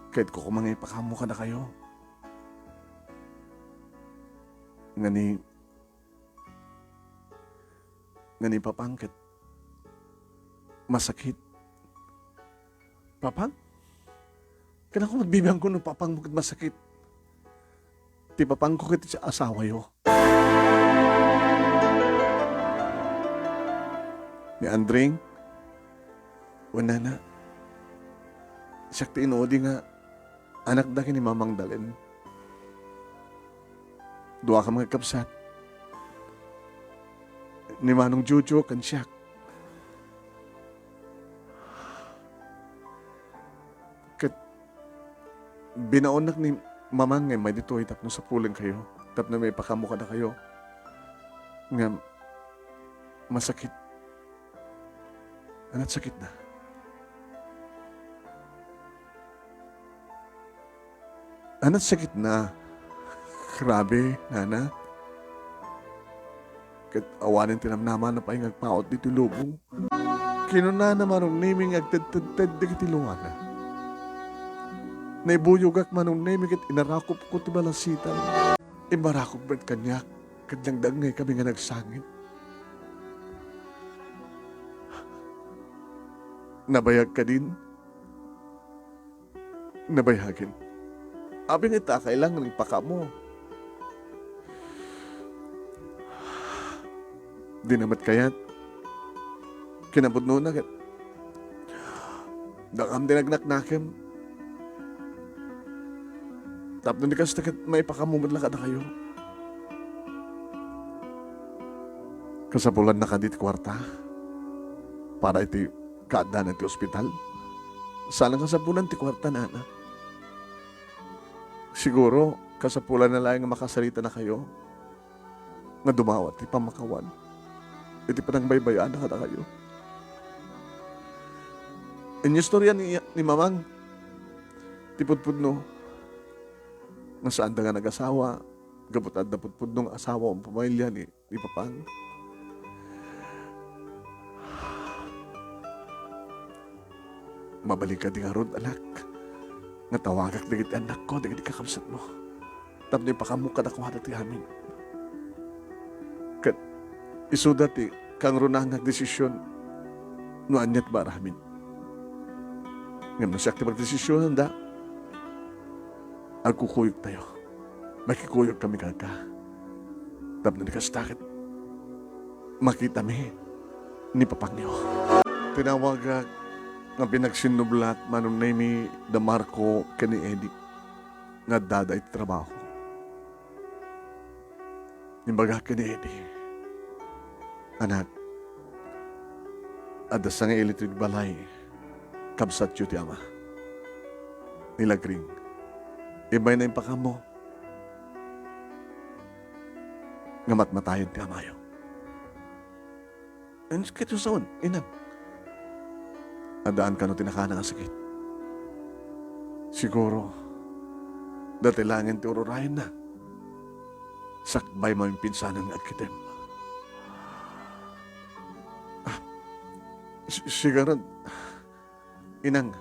Ket koma nga ipakaammo kadakayo. Nga ni, nga ni Papang ket masakit. Papang? Kanayon, agbibiangko no papangmo ket masakit. Ti papangko ket ti asawayo. Ni Andring, wen nana, siak ti inudi nga anakda ken ni Mamang Dalen. Duakami nga agkabsat. Ni Manong Jojo ken siak. Ket binaonnak ni Mamang nga immay ditoy tapno sapulenkayo, tapno maipakaammo kadakayo nga masakit. Ania ti sakitna? Ania ti sakitna? Grabe, nana. Ket awanen ti namnamana pay nga agpaut ditoy lubong. Kinunana, Manong Nemi, nga agtedtedted dagiti lungana. Naibuyogak, Manong Nemi, ket inarakupko ti balasitan. Immarakup met kaniak, ket dangdangngay kami nga nagsangit. Nabayag kadin? Nabayagen. Apay nga ita, kailangan ipakaammo. Dina met kayat. Kinapudnona ket dakam ti nagnaknakem. Tapno di kasta ket maipakaammo met la kadakayo. Kasapulanna kadi ti kuarta para iti kaaddanan ti ospital? Saan a kasapulan ti kuarta, nana. Siguro, kasapulanna laeng nga makasaritanakayo nga dumawat ti pammakawan iti panangbaybay-ana kadakayo. Inistorya ni, ni Mamang ti pudpudno nga saanda nga nagasawa gapu ta adda pudpudno nga asawa wenno pamilya ni ni Papang. Mabalinka di ngarud, anak, nga tawagak dagiti annakko, dagiti kakabsatmo, tapno ipakaammo kadakuada ti amin. Ket isuda ti kangrunaan nga agdesisyon no ania ti maaramin. Ngem no siak ti pagdesisyonanda, agkukuyogtayo. Makikuyogkami kenka. Tapno di kasta ket makitami ni Papangyo. Tinawagak nga pinagsinnublat, Manong Nemi, da Marco ken ni Eddie nga addada iti trabaho. Imbagak ken ni Eddie, "Anak, adda sangaili ti balay, kabsatyo ti ama. Ni Lagring, immayna impakaammo nga matmatayen ti amayo." Ket saon, inang? Addaan kano ti nakaana nga sakit? Siguro, dayta laengen ti ur-urayenna. Sakbay, maminpinsanen nga agkitem. Ah, Si-, sigaret, inang,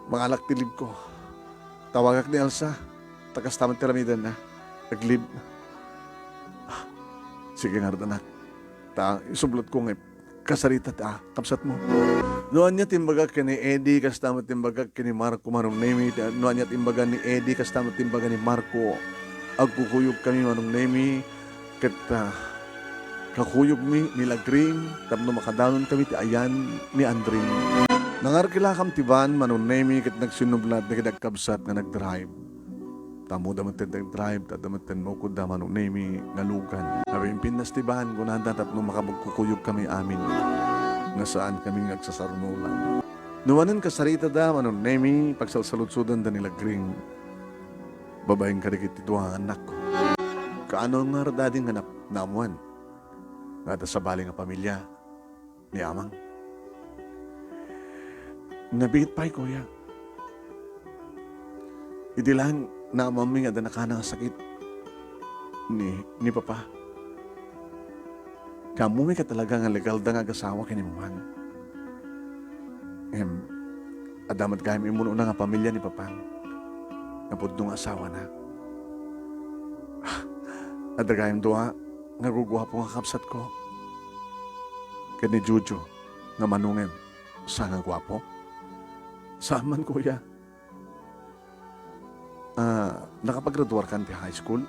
mangalak ti leave ko. Tawagak ni Elsa, ta kasta met ti aramidenna. Ag-leave. Ah, sige ngarud, anak. Ta, isublatko nga kasarita ti, ah, kabsatmo. No ania ti imbagak ken ni Eddie, kasta met ti imbagak ken ni Marco, Manong Nemi, ta, no ania ti imbaga ni Eddie, kasta met ti imbaga ni Marco. Agkukuyogkami, Manong Nemi, ket, ah, kakuyogmi ni Lagring tapno makadanonkami ti ayan ni Andring. Nangarkilakam ti van, Manong Nemi, ket nagsinnublat dagiti agkabsat nga nagdrive. Ta ammoda met ti nagdrive, ta adda met ti maukod da, Manong Nemi, nga lugan. Napimpintas ti van, kunada, tapno makapagkukuyogkami amin nga saankami nga agsasarnulan. No manen kasaritada, Manong Nemi, pagsalsaludsodanda ni Lagring, babaen kadagiti dua nga annakko. Kaano ngarud ading nga nap-, naammoan nga adda sabali nga pamilia ni Amang? Nabiit pay, kuya. Idi laeng naammoanmi nga adda nakana nga sakit ni, ni Papa. Kaammomi ket talaga nga legalda nga agasawa ken ni Mamang. Ngem, adda met gayam immunona nga pamilia ni Papang nga pudno nga asawana. Ah, adda gayam dua nga guguapo nga kabsatko. Ken ni Jojo nga manongem, sa nga guapo? Saan man, kuya. Ah, nakapagraduarkan ti high school?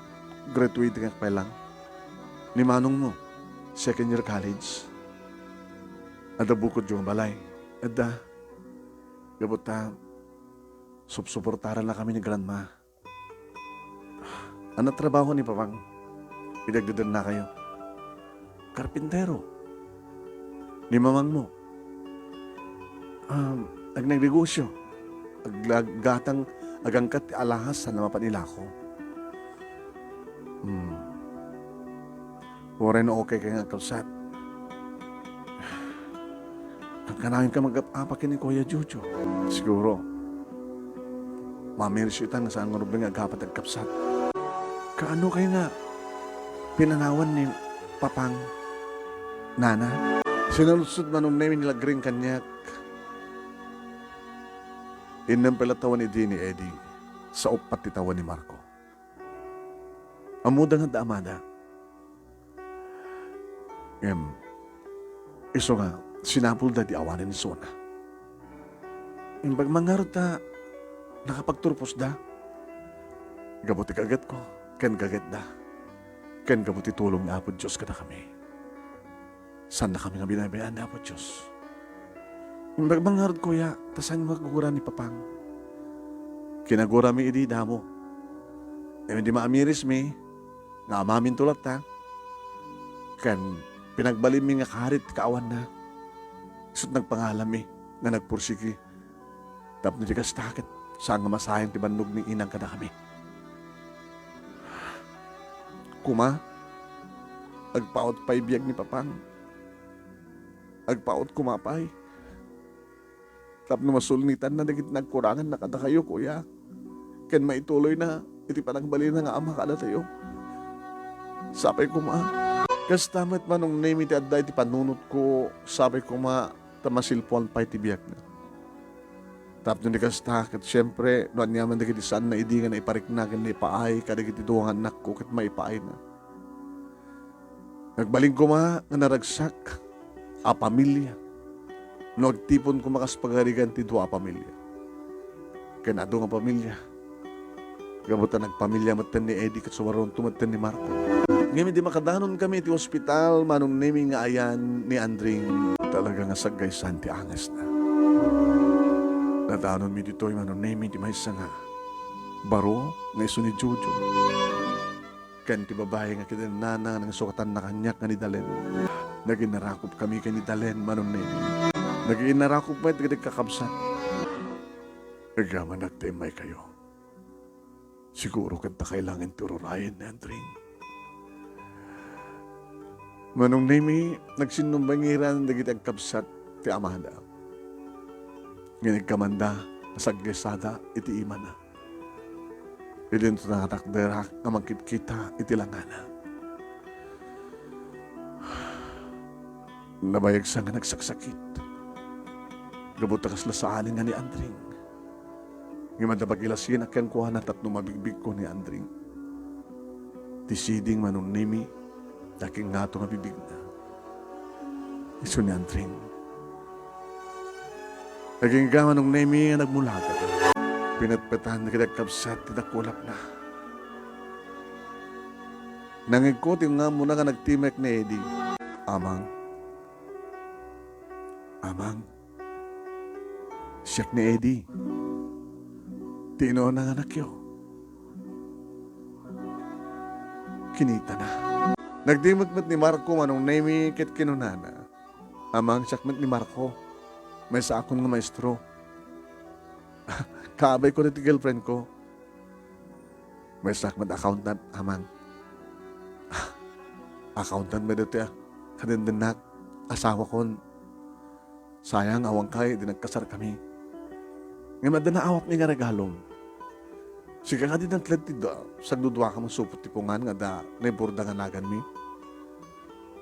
Graduating pay lang. Ni manongmo, second year college. Adda bukodyo nga balay. Adda. Gapu ta, supsuportarannakami ni Grandma. Ano trabaho ni Papang? Idi agdedennakayo. Karpintero. Ni mamangmo? Um, agnagnegosyo. Aglagatang agangkat ti alahas sana mapan ilako. Hmm. Uray no okay kay nga agkabsat. Agkanawin ka mag-apa ken ni Kuya Jojo. Siguro, mamiris ita nga saan nga rubling agapa ti agkabsat. Kaano kay nga pinanawan ni Papang, Nana? Sinaludsod Manong Nemi ni Lagring kaniak. Innem pay la tawen idi ni Eddie, sa uppat ti tawen ni Marco. Ammoda nga adda amada. Ngem, isu nga, sinapulda ti awanen isuna. Imbag man ngarud ta nakapagturposda. Gapu ti kagetko, ken kagetda, ken gapu ti tulong ni Apo Dios kadakami. Saannakami nga binaybay-an ni Apo Dios. Imbag man ngarud, kuya, ta saanmi nga agura ni Papang. Kinagurami idi damo. Ngem idi maamirismi nga amaminto latta, ken pinagbalinmi nga karit ti kaawanna, isut' nagpangalanmi nga nagpursigi. Tapno di kasta, ket saan nga masayang ti bannog ni inang kadakami. Koma, agpaut pay biag ni Papang. Agpaut koma pay. Tapno masulnitanna dagiti nagkuranganna kadakayo, kuya, ken maituloyna iti panagbalinna nga ama kadatayo. Sapay koma. Kasta met, Manong Nemi, ti adda iti panunotko, sapay koma ta masilpuan pay ti biagna. Tapno di kasta, ket siempre, no aniaman dagiti saanna idi nga naiparikna ken naipaay kadagiti dua nga annakko, ket maipaayna. Nagbalin koma nga naragsak a pamilia no agtipon koma kas pagarigan ti dua a pamilia. Ken adu nga pamilia, gapu ta nagpamilia metten ni Eddie ket sumaruno metten ni Marco. Ngem idi makadanonkami iti ospital, Manong Nemi, nga ayan ni Andring, talaga nga saggaysaan ti angesna. Nadanonmi ditoy, Manong Nemi, ti maysa nga baro nga isu ni Jojo. Ken ti babai nga kinanana nga nangisuratan kaniak nga ni Dalen. Naginarakupkami ken ni Dalen, Manong Nemi. Naginarakop met dagiti kakabsat. Agyaman agtaymaykayo. Siguro ket ta kailangan ti ururayen ni Andring. Manong Nemi, nagsinnumbay ngarud dagiti agkabsat ti amada. Ngem nagkamanda, nasagsasada iti imana. Idinto natakderak nga mangkitkita iti langana. Nabayagsa nga nagsaksakit. Gapu ta kasla saanen nga ni Andring. Ngem adda pagilasinak kenkuana tapno mabigbigko ni Andring. Ti siding Manong Nemi, akingngato nga bibigna. Isu ni Andring. Agingga Manong Nemi nga nagmulaga. Pinetpetan dagiti agkabsat ti dakulapna. Nangngegko ti ungngam, kuna nga nagtimek ni Eddie. Amang. Amang. Siak ni Eddie. Ti inuna nga anakyo. Kinitana. Nagtimek met ni Marco Manong Nemi ket kinunana, "Amang, siak met ni Marco. Maysaakon nga maestro. Kaabayko daytoy girlfriend ko. Maysaak met accountant, Amang." "Accountant met daytoy a kadendennak, asawakon. Sayang, awankay, idi nagkasarkami. Ngem adda naawatmi nga regalom. Sika kadi nagtlaed ti da-, sagduduakam nga supot ti pungan nga adda naiburda nga naganmi.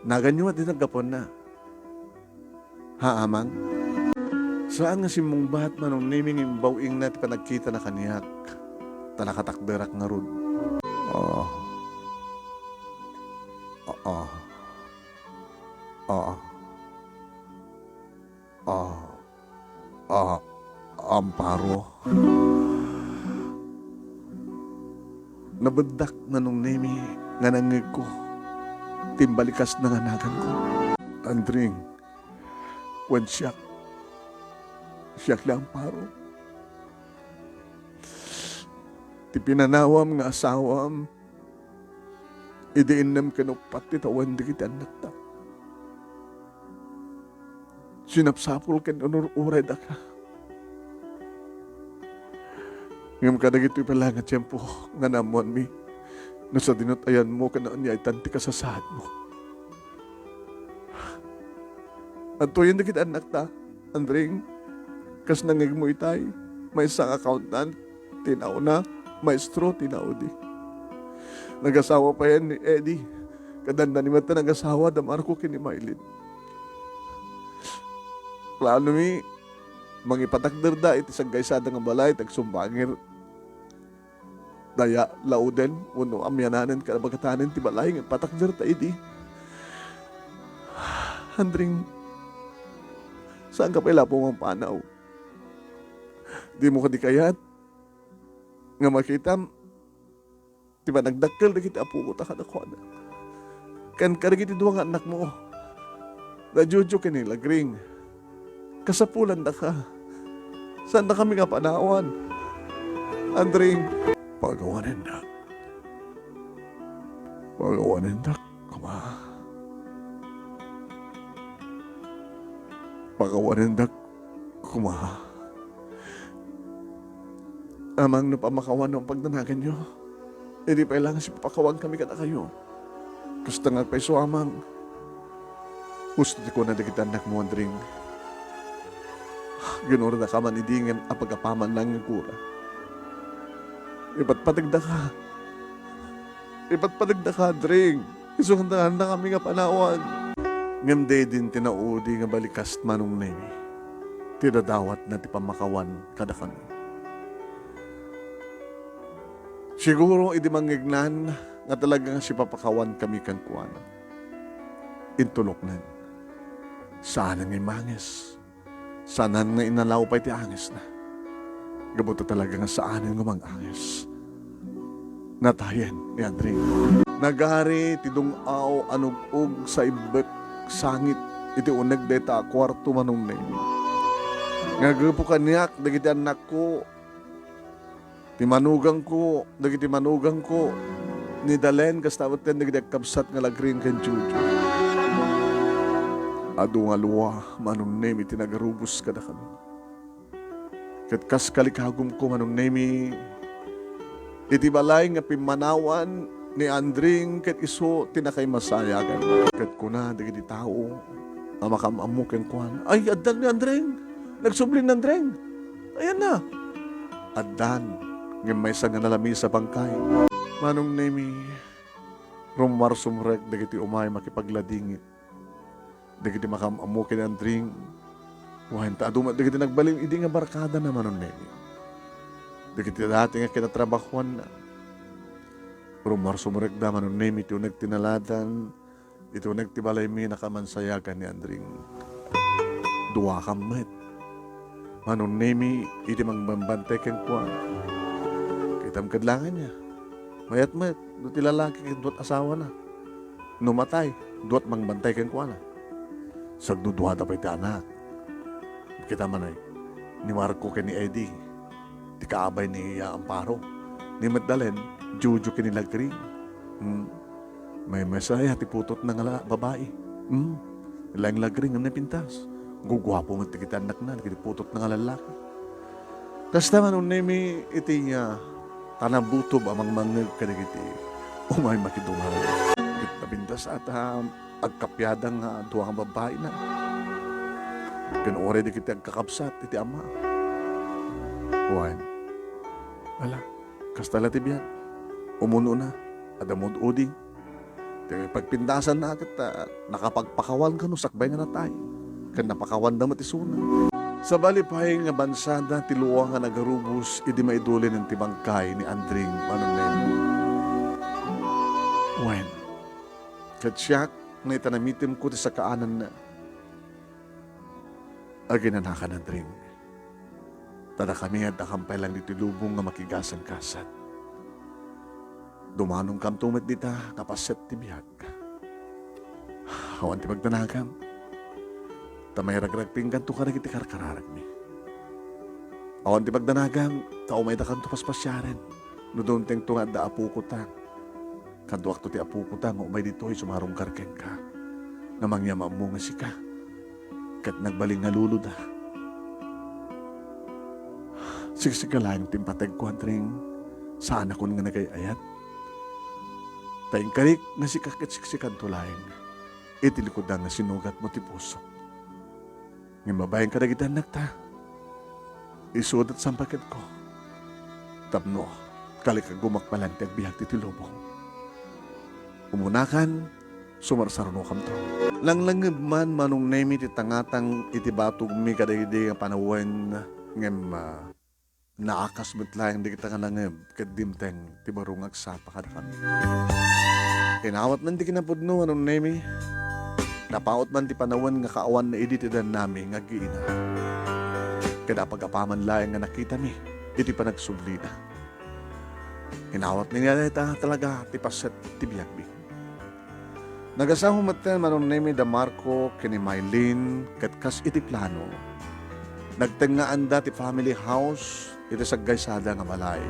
Naganyo met idi naggapuanna. Ha, Amang?" Saan nga simmungbat Manong Nemi nga imbaw-ingna ti panagkitana kaniak, ta nakatakderak ngarud. Ah. Ah. Ah. Ah. Ah. Ah. Amparo. Nabeddak Manong Nemi nga nangngegko ti imbalikasna nga naganko. Andring, wen siak. Siak ni Amparo. Ti pinanawam nga asawam, idi innem ken uppat ti tawen dagiti annakta. Sinapsapul ken inur-uraydaka. Ngem kadagitoy pay laeng a tiempo nga naammoanmi, no sadino ti ayanmo ken nauniaytan ti kasasaadmo. Adtoyen dagiti annakta, Andring, kas nangngegmo itay, maysa nga accountant ti nauna, maestro ti naudi. Nagasawa payen ni Eddie, ket dandani met ta nagasawa da Marco ken ni Mylene. Planomi, mangipatakderda iti saggaysada nga balay ti agsumbangir. Daya lauden wenno amiananen ken abagatanen ti balay nga ipatakderta idi. Andring, saanka pay la a pumanaw? Dimo kadi kayat nga makitam ti panagdakkel dagiti apoko ta kadakuada ken kadagiti dua nga annakmo, da Jojo ken ni Lagring. Kasapulandaka. Saandakami nga panawan, Andring. Pagawanendak. Pagawanendak koma. Pagawanendak koma. Amang, no pammakawanyo a pagdanaganyo, idi pay laeng sipapakawankami kadakayo. Kasta nga agpayso, Amang. Husto ti kuna dagiti annakmo, Andring. Ginurdaka man idi ngem apag-apaman laeng nga gura. Ipatpategdaka. Ipatpategdaka, Andring. Isu nga saandakami nga panawan. Ngem daydi ti naudi nga balikas, Manong Nemi, ti dadawatna ti pammakawan kadakami. Siguro idi mangngegnan nga talaga nga sipapakawankami kenkuana, intuloknan. Saan nga imangis. Saanen nga inalaw pay ti angisna. Gapu ta talaga nga saanen nga umang-angis. Natayen ni Andring. Nagari ti dung-aw a nug-og sa ibbek sangit iti uneg dayta a kuarto, Manong Nemi. Nga gapu kaniak dagiti annakko, ti manugangko, dagiti manugangko, ni Dalen, kasta met ken dagiti agkabsat nga Lagring ken Jojo. Adu nga lua, Manong Nemi, ti nagarubos kadakami. Ket kas kalikagumko, Manong Nemi, iti balay nga pimmanawan ni Andring ket isu ti nakaimasayagan. Ket kuna dagiti tao a makaam-ammo kenkuana, "Ay, addan ni Andring! Nagsubli ni Andring! Ayanna!" Addan, ngem maysa nga nalamisa bangkay. Manong Nemi, rummarsumrek dagiti umay makipagladingit. dagiti makaam-ammo ken ni Andring, wen ta adu met dagiti nagbalin idi nga barkadana, Manong Nemi. Dagiti dati nga kinatrabahoanna. Rummuar sumurekda, Manong Nemi, ti uneg ti naladan, iti uneg ti balaymi, nakamansayagan ni Andring. Duakam met, Manong Nemi, iti mangbambantay kenkuana. Kitam kad la nga ania. Mayat met, no ti lalaki ket duat asawana. No matay, duat mangbantay kenkuana. Sagduduada pay ti anak. Kita man ay, ni Marco ken ni Eddie, ti kaabay ni, ah, Amparo. Ni Magdalen, Jojo ken ni Lagring. Hmm. Maymaysa aya ti putotna nga la-, babai. Hmm. Laeng Lagring ngem napintas. Guguapo met dagiti annakna, dagiti putotna nga lallaki. Kasta, Manong Nemi, iti, ah, tanabutob a mangmangngeg kadagiti umay makidungan. Ket napintas a ta agkapiada nga dua nga babbaina. Ken uray dagiti agkakabsat iti ama. Wen, ala, kasta la ti biag. Umunona, adda mud-uding. Ti pagpintasanna ket, ah, nakapagpakawan kano sakbay nga natay. Ken napakawanda met isuna. Sabali pay nga bansada ti lua nga nagarubos idi maidulen ti bangkay ni Andring, Manong Nemi. Wen, ket siak, naita namitemko ti sakaananna. Aginanakan, Andring. Ta dakami, addakam pay laeng ditoy lubong nga makigasanggasat. Dumanonkamto met dita, napaset ti biag. Awan ti pagdanagam. Ta mairagragpingganto kadagiti karkararagmi. Awan ti pagdanagam, ta umaydakanto paspasiaren. No dumtengto nga adda apokota, kaduakto ti apokota nga umay ditoy sumarungkar kenka, nga mangyam-ammo nga sika, ket nagbalin nga loloda. Siksika laeng ti impategko, Andring, saanakon nga nagay-ayat. Ta inkarik nga sika ket siksikanto laeng iti likudan nga sinugatmo ti pusok. Ngem babaen kadagiti annakta, isuda ti sampaketko tapno kalikagumak pay laeng ti agbiag ditoy lubong. Umunakan, sumarsarunokamto. Langlangeb man, Manong Nemi, ti tangatang iti batogmi kadagidi nga panawen, ngem, ah, naakas met laeng dagita nga langeb ket dimteng ti baro nga agsapa kadakami. Inawat man ti kinapudno, Manong Nemi. Napaut man ti panawen nga kaawanna idi ti dannami nga aggiina. Ket apag-apaman laeng nga nakitami iti panagsublina. Inawat ni dayta talaga ti paset ti biagmi. Nagasaho metten, Manong Nemi, da Marco ken ni Mylene ket kas iti plano, nagtengngaanda ti family house iti saggaysada nga balay.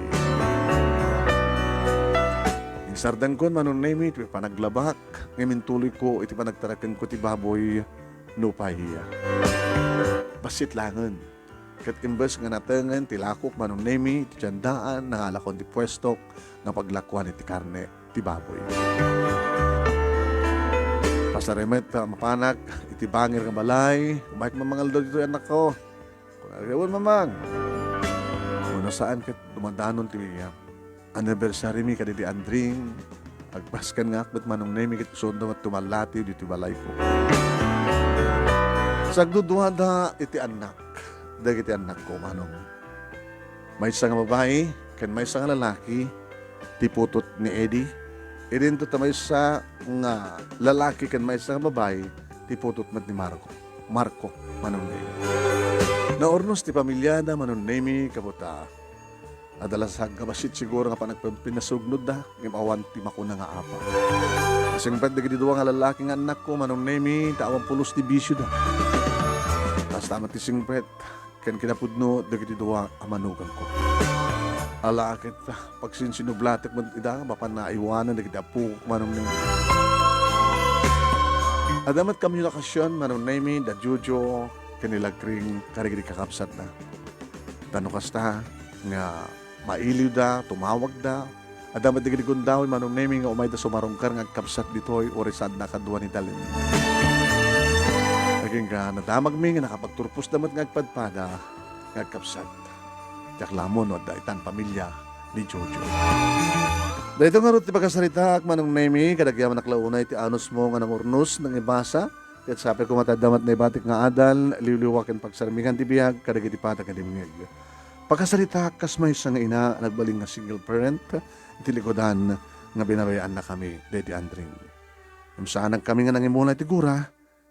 Insardengkon, Manong Nemi, ti panaglabak ngem intuloyko iti panagtarakenko ti baboy nupay bassit laengen. Ket imbes nga natengen ti lakok, Manong Nemi, iti tiendaan, nangalakon ti puestok nga paglakuan iti karne ti baboy. Pasarimet ta mapanak iti bangir nga balay, umayek man mangaldaw ditoy, annakko. Kuna, "Awan, Mamang." Kuna saan ket dumadanon ti anniversary mi kadagiti Andring, agpaskan nga akmet, Manong Nemi, ket isunto met tumallati ditoy balayko. Sagduduada iti annak, dagiti annakko, Manong. Maysa nga babai ken maysa nga lalaki ti putot ni Eddie. Idinto ta maysa nga lalaki ken maysa nga babai ti putot met ni Marco. Marco, Manong Nemi. Naurnos ti pamiliada, Manong Nemi, kabuta. Adda la sagga bassit siguro nga panagpinasugnodda, ngem awan ti makuna nga apa. Singpet dagiti dua nga lalaki nga annakko, Manong Nemi, ta awan pulos ti bisioda. Kasta met ti singpet ken kinapudno dagiti dua a manugangko. Ala ket, ah, pagsinsinublatek met ida, mapan naiwanan dagiti apok, Manong Nemi. Adda met komunikasion, Manong Nemi, da Jojo ken ni Lagring kadagiti kakabsatna. Ta no kasta nga mailiwda, tumawagda, adda met dagiti gundaway, Manong Nemi, nga umayda sumarungkar nga agkabsat ditoy, uray saanna a kadua ni Dalin. Agingga nadamagmi nga nakapagturposda met nga agpadpada nga agkabsat. Diak la ammo no adda itan pamilia ni Jojo. Daytoy ngarud ti pakasaritaak, Manong Nemi, kadagiti anak la unay ti anusmo nga nangurnos, nangibasa, Ket sapay koma ta adda met naibatik nga adal, liwliwa ken pagsarmingan ti biag kadagiti patag nga dimngeg. Pakasaritak kas maysa nga ina a nagbalin nga single parent iti likudan nga binabayaannakami daydi Andring. Ngem saanagkami nga nangimuna iti gura,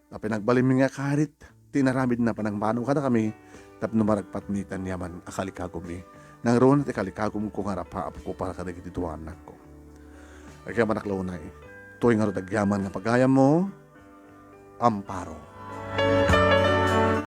ta pinagbalinmi nga akarit ti inaramidna a panagmano kadakami tapno maragpatmi ti aniaman a kalikagummi. Nangruna ti kalikagumko nga arapaapko para kadagiti dua a annakko. Agyamanak la unay. Toy ngarud agyaman nga pagayammo, Amparo.